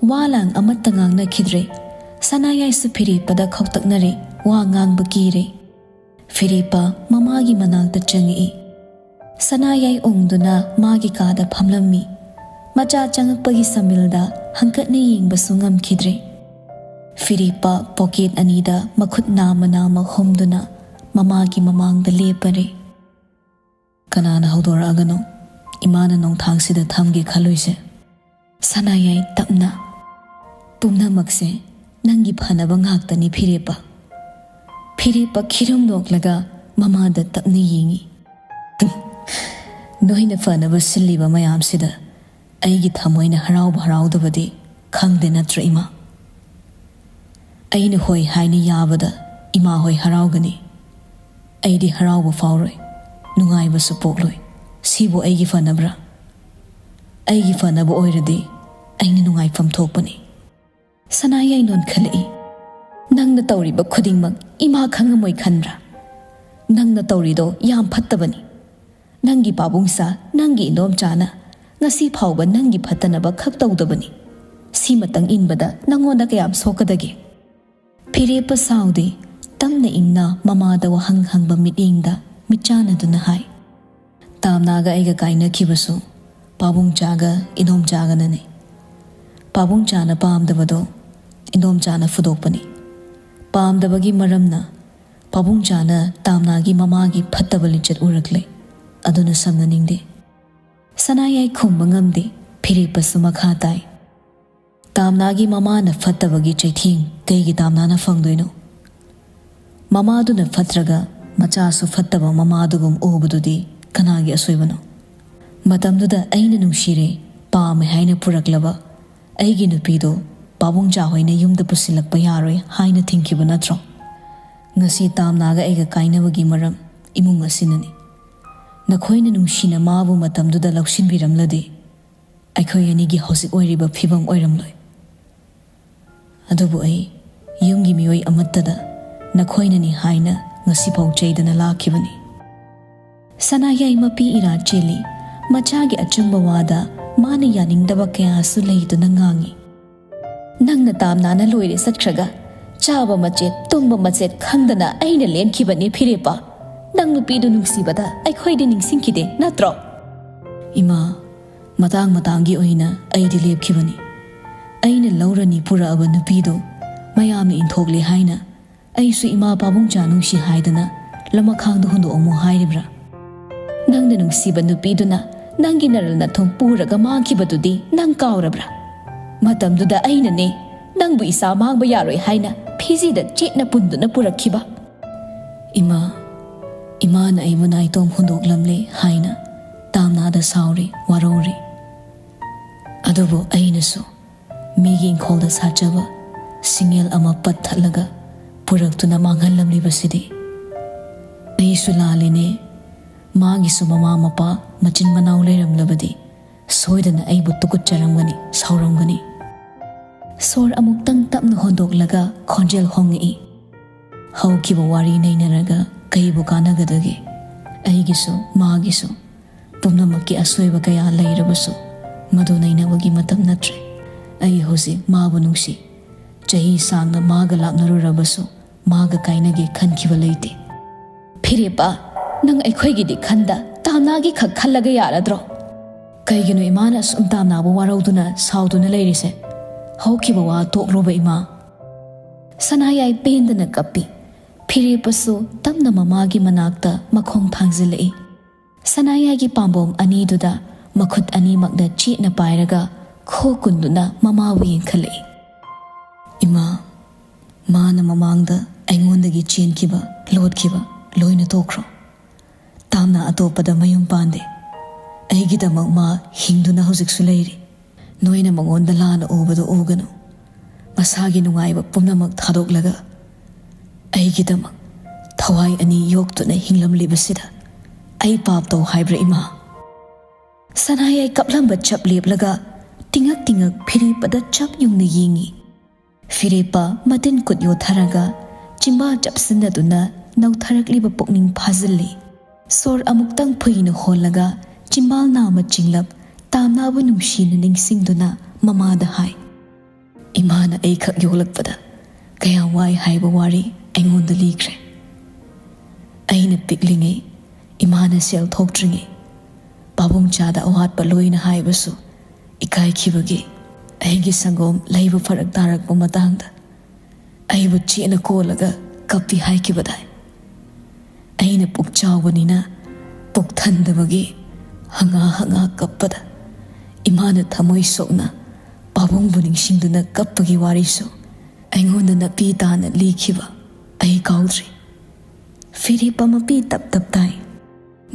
ꯋꯥ ꯂꯥꯡ ꯑꯃꯠꯇ ꯉꯥꯡꯅꯈꯤꯗ꯭ꯔꯦ꯫ ꯁꯅꯥꯌꯥꯏꯁꯨ ꯐꯤꯔꯦꯞꯄꯗ ꯈꯧꯇꯛꯅꯔꯦ꯫ ꯋꯥ ꯉꯥꯡꯕ ꯀꯤꯔꯦ꯫ ꯐꯤꯔꯦꯞꯄ ꯃꯃꯥꯒꯤ ꯃꯅꯥꯛꯇ ꯆꯪꯉꯛꯏ꯫ ꯁꯅꯥꯌꯥꯏ ꯎꯪꯗꯨꯅ ꯃꯥꯒꯤ ꯀꯥꯗ ꯐꯝꯂꯝꯃꯤ꯫ ꯃꯆꯥ ꯆꯪꯉꯛꯄꯒꯤ ꯁꯃꯤꯜꯗ ꯍꯪꯀꯠꯅ ꯌꯦꯡꯕꯁꯨ ꯉꯝꯈꯤꯗ꯭ꯔꯦ꯫ ꯐꯤꯔꯦꯞꯄ ꯄꯣꯀꯦꯠ ꯑꯅꯤꯗ ꯃꯈꯨꯠ ꯅꯥꯝꯃ ꯅꯥꯝꯃ ꯍꯨꯝꯗꯨꯅ ꯃꯃꯥꯒꯤ ꯃꯃꯥꯡꯗ ꯂꯦꯞꯄꯔꯦ꯫ "ꯀꯅꯥꯅ ꯍꯧꯗꯣꯔꯛꯑꯒꯅꯣ ꯏꯃꯥꯅ ꯅꯣꯡꯊꯥꯡꯁꯤꯗ ꯊꯝꯒꯦ ꯈꯜꯂꯣꯏꯁꯦ?" ꯁꯅꯥꯌꯥꯏ ꯇꯞꯅ, "ꯄꯨꯝꯅꯃꯛꯁꯦ ꯅꯪꯒꯤ ꯐꯅꯕ ꯉꯥꯛꯇꯅꯤ ꯐꯤꯔꯦꯞꯄ꯫" ꯐꯤꯔꯦꯞꯄ ꯈꯤꯔꯨꯝ ꯅꯣꯛꯂꯒ ꯃꯃꯥꯗ ꯇꯞꯅ ꯌꯦꯡꯉꯤ꯫ "ꯅꯣꯏꯅ ꯐꯅꯕ ꯁꯤꯜꯂꯤꯕ ꯃꯌꯥꯝꯁꯤꯗ ꯑꯩꯒꯤ ꯊꯃꯣꯏꯅ ꯍꯔꯥꯎꯕ ꯍꯔꯥꯎꯗꯕꯗꯤ ꯈꯪꯗꯦ ꯅꯠꯇ꯭ꯔ ꯏꯃꯥ? ꯑꯩꯅ ꯍꯣꯏ ꯍꯥꯏꯅ ꯌꯥꯕꯗ ꯏꯃꯥ ꯍꯣꯏ ꯍꯔꯥꯎꯒꯅꯤ꯫ ꯑꯩꯗꯤ ꯍꯔꯥꯎꯕ ꯐꯥꯎꯔꯣꯏ, ꯅꯨꯡꯉꯥꯏꯕꯁꯨ ꯄꯣꯛꯂꯣꯏ꯫ ꯁꯤꯕꯨ ꯑꯩꯒꯤ ꯐꯅꯕ꯭ꯔꯥ? ꯑꯩꯒꯤ ꯐꯅꯕ ꯑꯣꯏꯔꯗꯤ ꯑꯩꯅ ꯅꯨꯡꯉꯥꯏꯐꯝ ꯊꯣꯛꯄꯅꯤ꯫" ꯁꯅꯥꯌꯥꯏ ꯅꯣꯟꯈꯠꯂꯛꯏ꯫ "ꯅꯪꯅ ꯇꯧꯔꯤꯕ ꯈꯨꯗꯤꯡꯃꯛ ꯏꯃꯥ ꯈꯪꯉꯝꯃꯣꯏ ꯈꯟꯕ꯭ꯔꯥ? ꯅꯪꯅ ꯇꯧꯔꯤꯗꯣ ꯌꯥꯝ ꯐꯠꯇꯕꯅꯤ꯫ ꯅꯪꯒꯤ ꯄꯥꯕꯨꯡꯆꯥ, ꯅꯪꯒꯤ ꯏꯅꯣꯝꯆꯥꯅ ꯉꯁꯤ ꯐꯥꯎꯕ ꯅꯪꯒꯤ ꯐꯠꯇꯅꯕ ꯈꯛ ꯇꯧꯗꯕꯅꯤ꯫ ꯁꯤꯃꯇꯪ ꯏꯟꯕꯗ ꯅꯪꯉꯣꯟꯗ ꯀꯌꯥꯝ ꯁꯣꯛꯀꯗꯒꯦ?" ꯐꯤꯔꯦꯞꯄ ꯁꯥꯎꯗꯦ, ꯇꯞꯅ ꯏꯪꯅ ꯃꯃꯥꯗ ꯋꯥꯍꯪ ꯍꯪꯕ ꯃꯤꯠꯌꯦꯡꯗ ꯃꯤꯠꯆꯥꯟꯅꯗꯨꯅ ꯍꯥꯏ, "ꯇꯥꯝꯅꯥꯒ ꯑꯩꯒ ꯀꯥꯏꯅꯈꯤꯕꯁꯨ ꯄꯥꯕꯨꯡꯆꯥꯒ ꯏꯅꯣꯝꯆꯥꯒꯅꯅꯤ꯫ ꯄꯥꯕꯨꯡꯆꯥꯅ ꯄꯥꯝꯗꯕꯗꯣ ꯏꯅꯣꯝꯆꯥꯅ ꯐꯨꯗꯣꯛꯄꯅꯤ꯫ ꯄꯥꯝꯗꯕꯒꯤ ꯃꯔꯝꯅ ꯄꯥꯕꯨꯡꯆꯥꯅ ꯇꯥꯝꯅꯥꯒꯤ ꯃꯃꯥꯒꯤ ꯐꯠꯇꯕ ꯂꯤꯆꯠ ꯎꯔꯛꯂꯦ꯫ ꯑꯗꯨꯅ ꯁꯝꯅꯅꯤꯡꯗꯦ꯫" ꯁꯅꯥꯌꯥꯏ ꯈꯨꯝꯕ ꯉꯝꯗꯦ꯫ ꯐꯤꯔꯦꯞꯄꯁꯨ ꯃꯈꯥ ꯇꯥꯏ, "ꯇꯥꯝꯅꯥꯒꯤ ꯃꯃꯥꯅ ꯐꯠꯇꯕꯒꯤ ꯆꯩꯊꯦꯡ ꯀꯩꯒꯤ ꯇꯥꯝꯅꯥꯅ ꯐꯪꯗꯣꯏꯅꯣ? ꯃꯃꯥꯗꯨꯅ ꯐꯠꯇ꯭ꯔꯒ ꯃꯆꯥꯁꯨ ꯐꯠꯇꯕ ꯃꯃꯥꯗꯨꯒꯨꯝ ꯎꯕꯗꯨꯗꯤ ꯀꯅꯥꯒꯤ ꯑꯁꯣꯏꯕꯅꯣ? ꯃꯇꯝꯗꯨꯗ ꯑꯩꯅ ꯅꯨꯡꯁꯤꯔꯦ, ꯄꯥꯝꯃꯦ ꯍꯥꯏꯅ ꯄꯨꯔꯛꯂꯕ ꯑꯩꯒꯤ ꯅꯨꯄꯤꯗꯣ ꯄꯥꯕꯨꯡ ꯆꯥꯍꯣꯏꯅ ꯌꯨꯝꯗ ꯄꯨꯁꯤꯜꯂꯛꯄ ꯌꯥꯔꯣꯏ ꯍꯥꯏꯅ ꯊꯤꯡꯈꯤꯕ ꯅꯠꯇ꯭ꯔꯣ? ꯉꯁꯤ ꯇꯥꯝꯅꯥꯒ ꯑꯩꯒ ꯀꯥꯏꯅꯕꯒꯤ ꯃꯔꯝ ꯏꯃꯨꯡ ꯑꯁꯤꯅꯅꯤ꯫ ꯅꯈꯣꯏꯅ ꯅꯨꯡꯁꯤꯅ ꯃꯥꯕꯨ ꯃꯇꯝꯗꯨꯗ ꯂꯧꯁꯤꯟꯕꯤꯔꯝꯂꯗꯤ ꯑꯩꯈꯣꯏ ꯑꯅꯤꯒꯤ ꯍꯧꯖꯤꯛ ꯑꯣꯏꯔꯤꯕ ꯐꯤꯕꯝ ꯑꯣꯏꯔꯝꯂꯣꯏ꯫ ꯑꯗꯨꯕꯨ ꯑꯩ ꯌꯨꯝꯒꯤ ꯃꯤꯑꯣꯏ ꯑꯃꯠꯇꯗ ꯅꯈꯣꯏꯅꯅꯤ ꯍꯥꯏꯅ ꯉꯁꯤꯐꯥꯎ ꯆꯩꯗꯅ ꯂꯥꯛꯈꯤꯕꯅꯤ꯫ ꯁꯅꯥꯌꯥꯏ ꯃꯄꯤ ꯏꯔꯥ ꯆꯦꯜꯂꯤ꯫ ꯃꯆꯥꯒꯤ ꯑꯆꯨꯝꯕ ꯋꯥꯗ ꯃꯥꯅ ꯌꯥꯅꯤꯡꯗꯕ ꯀꯌꯥꯁꯨ ꯂꯩꯗꯨꯅ ꯉꯥꯡꯉꯤ꯫ "ꯅꯪꯅ ꯇꯥꯝꯅꯥꯅ ꯂꯣꯏꯔꯦ ꯆꯠꯈ꯭ꯔꯒ, ꯆꯥꯕ ꯃꯆꯦꯠ ꯇꯨꯝꯕ ꯃꯆꯦꯠ ꯈꯪꯗꯅ ꯑꯩꯅ ꯂꯦꯟꯈꯤꯕꯅꯤ ꯐꯤꯔꯦꯞꯄ꯫ ꯅꯪ ꯅꯨꯄꯤꯗꯨ ꯅꯨꯡꯁꯤꯕꯗ ꯑꯩꯈꯣꯏꯗꯤ ꯅꯤꯡꯁꯤꯡꯈꯤꯗꯦ ꯅꯠꯇ꯭ꯔꯣ?" ꯏꯃꯥ, ꯃꯇꯥꯡ ꯃꯇꯥꯡꯒꯤ ꯑꯣꯏꯅ ꯑꯩꯗꯤ ꯂꯦꯞꯈꯤꯕꯅꯤ꯫ ꯑꯩꯅ ꯂꯧꯔꯅꯤ ꯄꯨꯔꯛꯑꯕ ꯅꯨꯄꯤꯗꯨ ꯃꯌꯥꯝꯅ ꯏꯟꯊꯣꯛꯂꯦ ꯍꯥꯏꯅ ꯑꯩꯁꯨ ꯏꯃꯥ ꯄꯥꯕꯨꯡꯆꯥ ꯅꯨꯡꯁꯤ ꯍꯥꯏꯗꯅ ꯂꯃꯈꯥꯡꯗ ꯍꯨꯟꯗꯣꯛꯑꯝꯃꯨ ꯍꯥꯏꯔꯤꯕ꯭ꯔꯥ? ꯅꯪꯅ ꯅꯨꯡꯁꯤꯕ ꯅꯨꯄꯤꯗꯨꯅ ꯅꯪꯒꯤ ꯅꯔꯜ ꯅꯊꯨꯝ ꯄꯨꯔꯒ ꯃꯥꯡꯈꯤꯕꯗꯨꯗꯤ ꯅꯪ ꯀꯥꯎꯔꯕ꯭ꯔꯥ? ꯃꯇꯝꯗꯨꯗ ꯑꯩꯅꯅꯦ ꯅꯪꯕꯨ ꯏꯆꯥ ꯃꯥꯡꯕ ꯌꯥꯔꯣꯏ ꯍꯥꯏꯅ ꯐꯤꯖꯤꯗ ꯆꯦꯠꯅ ꯄꯨꯟꯗꯨꯅ ꯄꯨꯔꯛꯈꯤꯕ꯫ ꯏꯃꯥ, ꯏꯃꯥꯅ ꯑꯩꯕꯨ ꯅꯥꯏꯇꯣꯝ ꯍꯨꯟꯗꯣꯛꯂꯝꯂꯦ ꯍꯥꯏꯅ ꯇꯥꯝꯅꯥꯗ ꯁꯥꯎꯔꯤ, ꯋꯥꯔꯧꯔꯤ꯫ ꯑꯗꯨꯕꯨ ꯑꯩꯅꯁꯨ ꯃꯤꯒꯤ ꯏꯪꯈꯣꯜꯗ ꯁꯥꯠꯆꯕ ꯁꯤꯡꯉꯦꯜ ꯑꯃ ꯄꯠꯊꯠꯂꯒ ꯄꯨꯔꯛꯇꯨꯅ ꯃꯥꯡꯍꯜꯂꯝꯂꯤꯕꯁꯤꯗꯤ꯫ ꯑꯩꯁꯨ ꯂꯥꯜꯂꯤꯅꯦ꯫ ꯃꯥꯒꯤꯁꯨ ꯃꯃꯥ ꯃꯄꯥ ꯃꯆꯤꯟ ꯃꯅꯥꯎ ꯂꯩꯔꯝꯂꯕꯗꯤ ꯁꯣꯏꯗꯅ ꯑꯩꯕꯨ ꯇꯨꯀꯠꯆꯔꯝꯒꯅꯤ, ꯁꯥꯎꯔꯝꯒꯅꯤ꯫ ꯁꯣꯔ ꯑꯃꯨꯛꯇꯪ ꯇꯞꯅ ꯍꯣꯟꯗꯣꯛꯂꯒ ꯈꯣꯟꯖꯦꯜ ꯍꯣꯡꯉꯛꯏ꯫ ꯍꯧꯈꯤꯕ ꯋꯥꯔꯤ ꯅꯩꯅꯔꯒ ꯀꯩꯕꯨ ꯀꯥꯟꯅꯒꯗꯒꯦ? ꯑꯩꯒꯤꯁꯨ ꯃꯥꯒꯤꯁꯨ ꯄꯨꯝꯅꯃꯛꯀꯤ ꯑꯁꯣꯏꯕ ꯀꯌꯥ ꯂꯩꯔꯕꯁꯨ ꯃꯗꯨ ꯅꯩꯅꯕꯒꯤ ꯃꯇꯝ ꯅꯠꯇ꯭ꯔꯦ꯫ ꯑꯩ ꯍꯧꯖꯤꯛ ꯃꯥꯕꯨ ꯅꯨꯡꯁꯤ꯫ ꯆꯍꯤ ꯁꯥꯡꯅ ꯃꯥꯒ ꯂꯥꯞꯅꯔꯨꯔꯕꯁꯨ ꯃꯥꯒ ꯀꯥꯏꯅꯒꯦ ꯈꯟꯈꯤꯕ ꯂꯩꯇꯦ꯫ ꯐꯤꯔꯦꯞꯄ, ꯅꯪ ꯑꯩꯈꯣꯏꯒꯤꯗꯤ ꯈꯟꯗ ꯇꯥꯝꯅꯥꯒꯤ ꯈꯛ ꯈꯜꯂꯒ ꯌꯥꯔꯗ꯭ꯔꯣ? ꯀꯩꯒꯤꯅꯣ ꯏꯃꯥꯅ ꯑꯁꯨꯝ ꯇꯥꯝꯅꯥꯕꯨ ꯋꯥꯔꯧꯗꯨꯅ ꯁꯥꯎꯗꯨꯅ ꯂꯩꯔꯤꯁꯦ? ꯍꯧꯈꯤꯕ ꯋꯥ ꯇꯣꯛꯂꯣꯕ ꯏꯃꯥ꯫ ꯁꯅꯥꯌꯥꯏ ꯄꯦꯟꯗꯅ ꯀꯞꯄꯤ꯫ ꯐꯤꯔꯦꯞꯄꯁꯨ ꯇꯞꯅ ꯃꯃꯥꯒꯤ ꯃꯅꯥꯛꯇ ꯃꯈꯣꯡ ꯊꯥꯡꯖꯤꯜꯂꯛꯏ꯫ ꯁꯅꯥꯌꯥꯏꯒꯤ ꯄꯥꯝꯕꯣꯝ ꯑꯅꯤꯗꯨꯗ ꯃꯈꯨꯠ ꯑꯅꯤꯃꯛꯅ ꯆꯦꯠꯅ ꯄꯥꯏꯔꯒ ꯈꯣ ꯀꯨꯟꯗꯨꯅ ꯃꯃꯥꯕꯨ ꯌꯦꯡꯈꯠꯂꯛꯏ꯫ ꯏꯃꯥ, ꯃꯥꯅ ꯃꯃꯥꯡꯗ ꯑꯩꯉꯣꯟꯗꯒꯤ ꯆꯦꯟꯈꯤꯕ, ꯂꯣꯠꯈꯤꯕ ꯂꯣꯏꯅ ꯇꯣꯛꯈ꯭ꯔꯣ꯫ ꯇꯥꯝꯅ ꯑꯇꯣꯞꯄꯗ ꯃꯌꯨꯝ ꯄꯥꯟꯗꯦ꯫ ꯑꯩꯒꯤꯗꯃꯛ ꯃꯥ ꯍꯤꯡꯗꯨꯅ ꯍꯧꯖꯤꯛꯁꯨ ꯂꯩꯔꯤ꯫ ꯅꯣꯏꯅ ꯃꯉꯣꯟꯗ ꯂꯥꯟꯅ ꯎꯕꯗꯨ ꯎꯒꯅꯨ꯫ ꯃꯁꯥꯒꯤ ꯅꯨꯡꯉꯥꯏꯕ ꯄꯨꯝꯅꯃꯛ ꯊꯥꯗꯣꯛꯂꯒ ꯑꯩꯒꯤꯗꯃꯛ ꯊꯋꯥꯏ ꯑꯅꯤ ꯌꯣꯛꯇꯨꯅ ꯍꯤꯡꯂꯝꯂꯤꯕꯁꯤꯗ ꯑꯩ ꯄꯥꯞ ꯇꯧ ꯍꯥꯏꯕ꯭ꯔꯥ, ꯏꯃꯥ? ꯁꯅꯥꯌꯥꯏ ꯀꯞꯂꯝꯕ ꯆꯞ ꯂꯦꯞꯂꯒ ꯇꯤꯡꯉꯛ ꯇꯤꯡꯉꯛ ꯐꯤꯔꯦꯞꯄꯗ ꯆꯞ ꯌꯨꯡꯅ ꯌꯦꯡꯉꯤ꯫ ꯐꯤꯔꯦꯞꯄ ꯃꯇꯤꯟ ꯀꯨꯠ ꯌꯣꯠꯊꯔꯒ ꯆꯤꯝꯕꯥꯜ ꯆꯞꯁꯤꯟꯅꯗꯨꯅ ꯅꯧꯊꯔꯛꯂꯤꯕ ꯄꯨꯛꯅꯤꯡ ꯐꯥꯖꯤꯜꯂꯤ꯫ ꯁꯣꯔ ꯑꯃꯨꯛꯇꯪ ꯐꯨꯏꯅ ꯍꯣꯜꯂꯒ ꯆꯤꯝꯕꯥꯜ ꯅꯥꯝꯃ ꯆꯤꯡꯂꯞ ꯇꯥꯝꯅꯥꯕꯨ ꯅꯨꯡꯁꯤꯅ ꯅꯤꯡꯁꯤꯡꯗꯨꯅ ꯃꯃꯥꯗ ꯍꯥꯏ, "ꯏꯃꯥꯅ ꯑꯩꯈꯛ ꯌꯣꯛꯂꯛꯄꯗ ꯀꯌꯥ ꯋꯥꯏ ꯍꯥꯏꯕ ꯋꯥꯔꯤ ꯑꯩꯉꯣꯟꯗ ꯂꯤꯈ꯭ꯔꯦ꯫ ꯑꯩꯅ ꯄꯤꯛꯂꯤꯉꯩ ꯏꯃꯥꯅ ꯁꯦꯜ ꯊꯣꯛꯇ꯭ꯔꯤꯉꯩ ꯄꯥꯕꯨꯡꯆꯥꯗ ꯑꯋꯥꯠꯄ ꯂꯣꯏꯅ ꯍꯥꯏꯕꯁꯨ ꯏꯀꯥꯏꯈꯤꯕꯒꯤ ꯑꯩꯒꯤ ꯁꯪꯒꯣꯝ ꯂꯩꯕ ꯐꯔꯛ ꯇꯥꯔꯛꯄ ꯃꯇꯥꯡꯗ ꯑꯩꯕꯨ ꯆꯦꯠꯅ ꯀꯣꯜꯂꯒ ꯀꯞꯄꯤ ꯍꯥꯏꯈꯤꯕꯗꯥꯏ꯫ ꯑꯩꯅ ꯄꯨꯛ ꯆꯥꯎꯕꯅꯤꯅ ꯄꯨꯛ ꯊꯟꯗꯕꯒꯤ ꯍꯪꯉꯥ ꯍꯪꯉꯥ ꯀꯞꯄꯗ ꯏꯃꯥꯅ ꯊꯃꯣꯏ ꯁꯣꯛꯅ ꯄꯥꯕꯨꯡꯕꯨ ꯅꯤꯡꯁꯤꯡꯗꯨꯅ ꯀꯞꯄꯒꯤ ꯋꯥꯔꯤꯁꯨ ꯑꯩꯉꯣꯟꯗ ꯅꯥꯄꯤ ꯇꯥꯅ ꯂꯤꯈꯤꯕ ꯑꯩ ꯀꯥꯎꯗ꯭ꯔꯤ꯫ ꯐꯤꯔꯦꯞꯄ ꯃꯄꯤ ꯇꯞ ꯇꯞ ꯇꯥꯏ꯫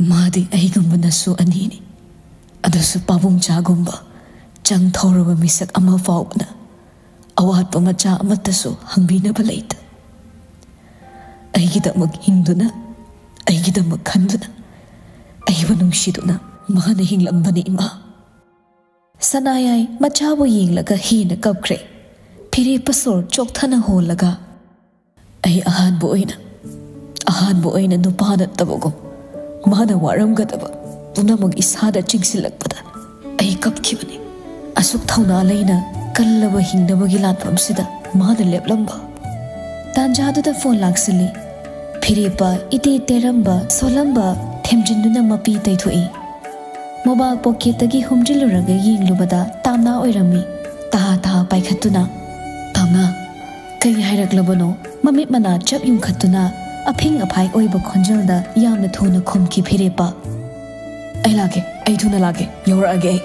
ꯃꯥꯗꯤ ꯑꯩꯒꯨꯝꯕ ꯅꯁꯨ ꯑꯅꯤꯅꯤ꯫ ꯑꯗꯨꯁꯨ ꯄꯥꯕꯨꯡꯆꯥꯒꯨꯝꯕ ꯆꯪ ꯊꯧꯔꯕ ꯃꯤꯁꯛ ꯑꯃ ꯐꯥꯎꯕꯅ ꯑꯋꯥꯠꯄ ꯃꯆꯥ ꯑꯃꯠꯇꯁꯨ ꯍꯪꯕꯤꯅꯕ ꯂꯩꯇ꯫ ꯑꯩꯒꯤꯗꯃꯛ ꯍꯤꯡꯗꯨꯅ, ꯑꯩꯒꯤꯗꯃꯛ ꯈꯟꯗꯨꯅ, ꯑꯩꯕꯨ ꯅꯨꯡꯁꯤꯗꯨꯅ ꯃꯥꯅ ꯍꯤꯡꯂꯝꯕꯅꯤ, ꯏꯃꯥ꯫" ꯁꯅꯥꯌꯥꯏ ꯃꯆꯥꯕꯨ ꯌꯦꯡꯂꯒ ꯍꯦꯟꯅ ꯀꯞꯈ꯭ꯔꯦ꯫ ꯐꯤꯔꯦꯞꯄ ꯁꯣꯔ ꯆꯣꯛꯊꯅ ꯍꯣꯜꯂꯒ, "ꯑꯩ ꯑꯍꯥꯟꯕ ꯑꯣꯏꯅ, ꯑꯍꯥꯟꯕ ꯑꯣꯏꯅ ꯅꯨꯄꯥ ꯅꯠꯇꯕꯒꯨꯝ ꯃꯥꯅ ꯋꯥꯔꯝꯒꯗꯕ ꯄꯨꯝꯅꯃꯛ ꯏꯁꯥꯗ ꯆꯤꯡꯁꯤꯜꯂꯛꯄꯗ ꯑꯩ ꯀꯞꯈꯤꯕꯅꯤ꯫ ꯑꯁꯨꯛ ꯊꯧꯅꯥ ꯂꯩꯅ ꯀꯜꯂꯕ ꯍꯤꯡꯅꯕꯒꯤ ꯂꯥꯟꯐꯝꯁꯤꯗ ꯃꯥꯅ ꯂꯦꯞꯂꯝꯕ꯫" ꯇꯥꯟꯖꯥꯗꯨꯗ ꯐꯣꯟ ꯂꯥꯛꯁꯤꯜꯂꯤ꯫ ꯐꯤꯔꯦꯞꯄ ꯏꯇꯦ ꯇꯦꯔꯝꯕ, ꯁꯣꯜꯂꯝꯕ ꯊꯦꯝꯖꯤꯟꯗꯨꯅ ꯃꯄꯤ ꯇꯩꯊꯣꯛꯏ꯫ ꯃꯣꯕꯥꯏꯜ ꯄꯣꯀꯦꯠꯇꯒꯤ ꯍꯨꯝꯖꯤꯜꯂꯨꯔꯒ ꯌꯦꯡꯂꯨꯕꯗ ꯇꯥꯝꯅꯥ ꯑꯣꯏꯔꯝꯃꯤ꯫ ꯇꯍꯥ ꯇꯍꯥ ꯄꯥꯏꯈꯠꯇꯨꯅ, "ꯇꯥꯝꯅꯥ, ꯀꯔꯤ ꯍꯥꯏꯔꯛꯂꯕꯅꯣ?" ꯃꯃꯤꯠ ꯃꯅꯥ ꯆꯞ ꯌꯨꯡꯈꯠꯇꯨꯅ ꯑꯐꯤꯡ ꯑꯐꯥꯏ ꯑꯣꯏꯕ ꯈꯣꯟꯖꯦꯜꯗ ꯌꯥꯝꯅ ꯊꯨꯅ ꯈꯨꯝꯈꯤ ꯐꯤꯔꯦꯞꯄ꯫ "ꯑꯩ ꯂꯥꯛꯀꯦ, ꯑꯩ ꯊꯨꯅ ꯂꯥꯛꯀꯦ, ꯌꯧꯔꯛꯑꯒꯦ ꯑꯩ꯫"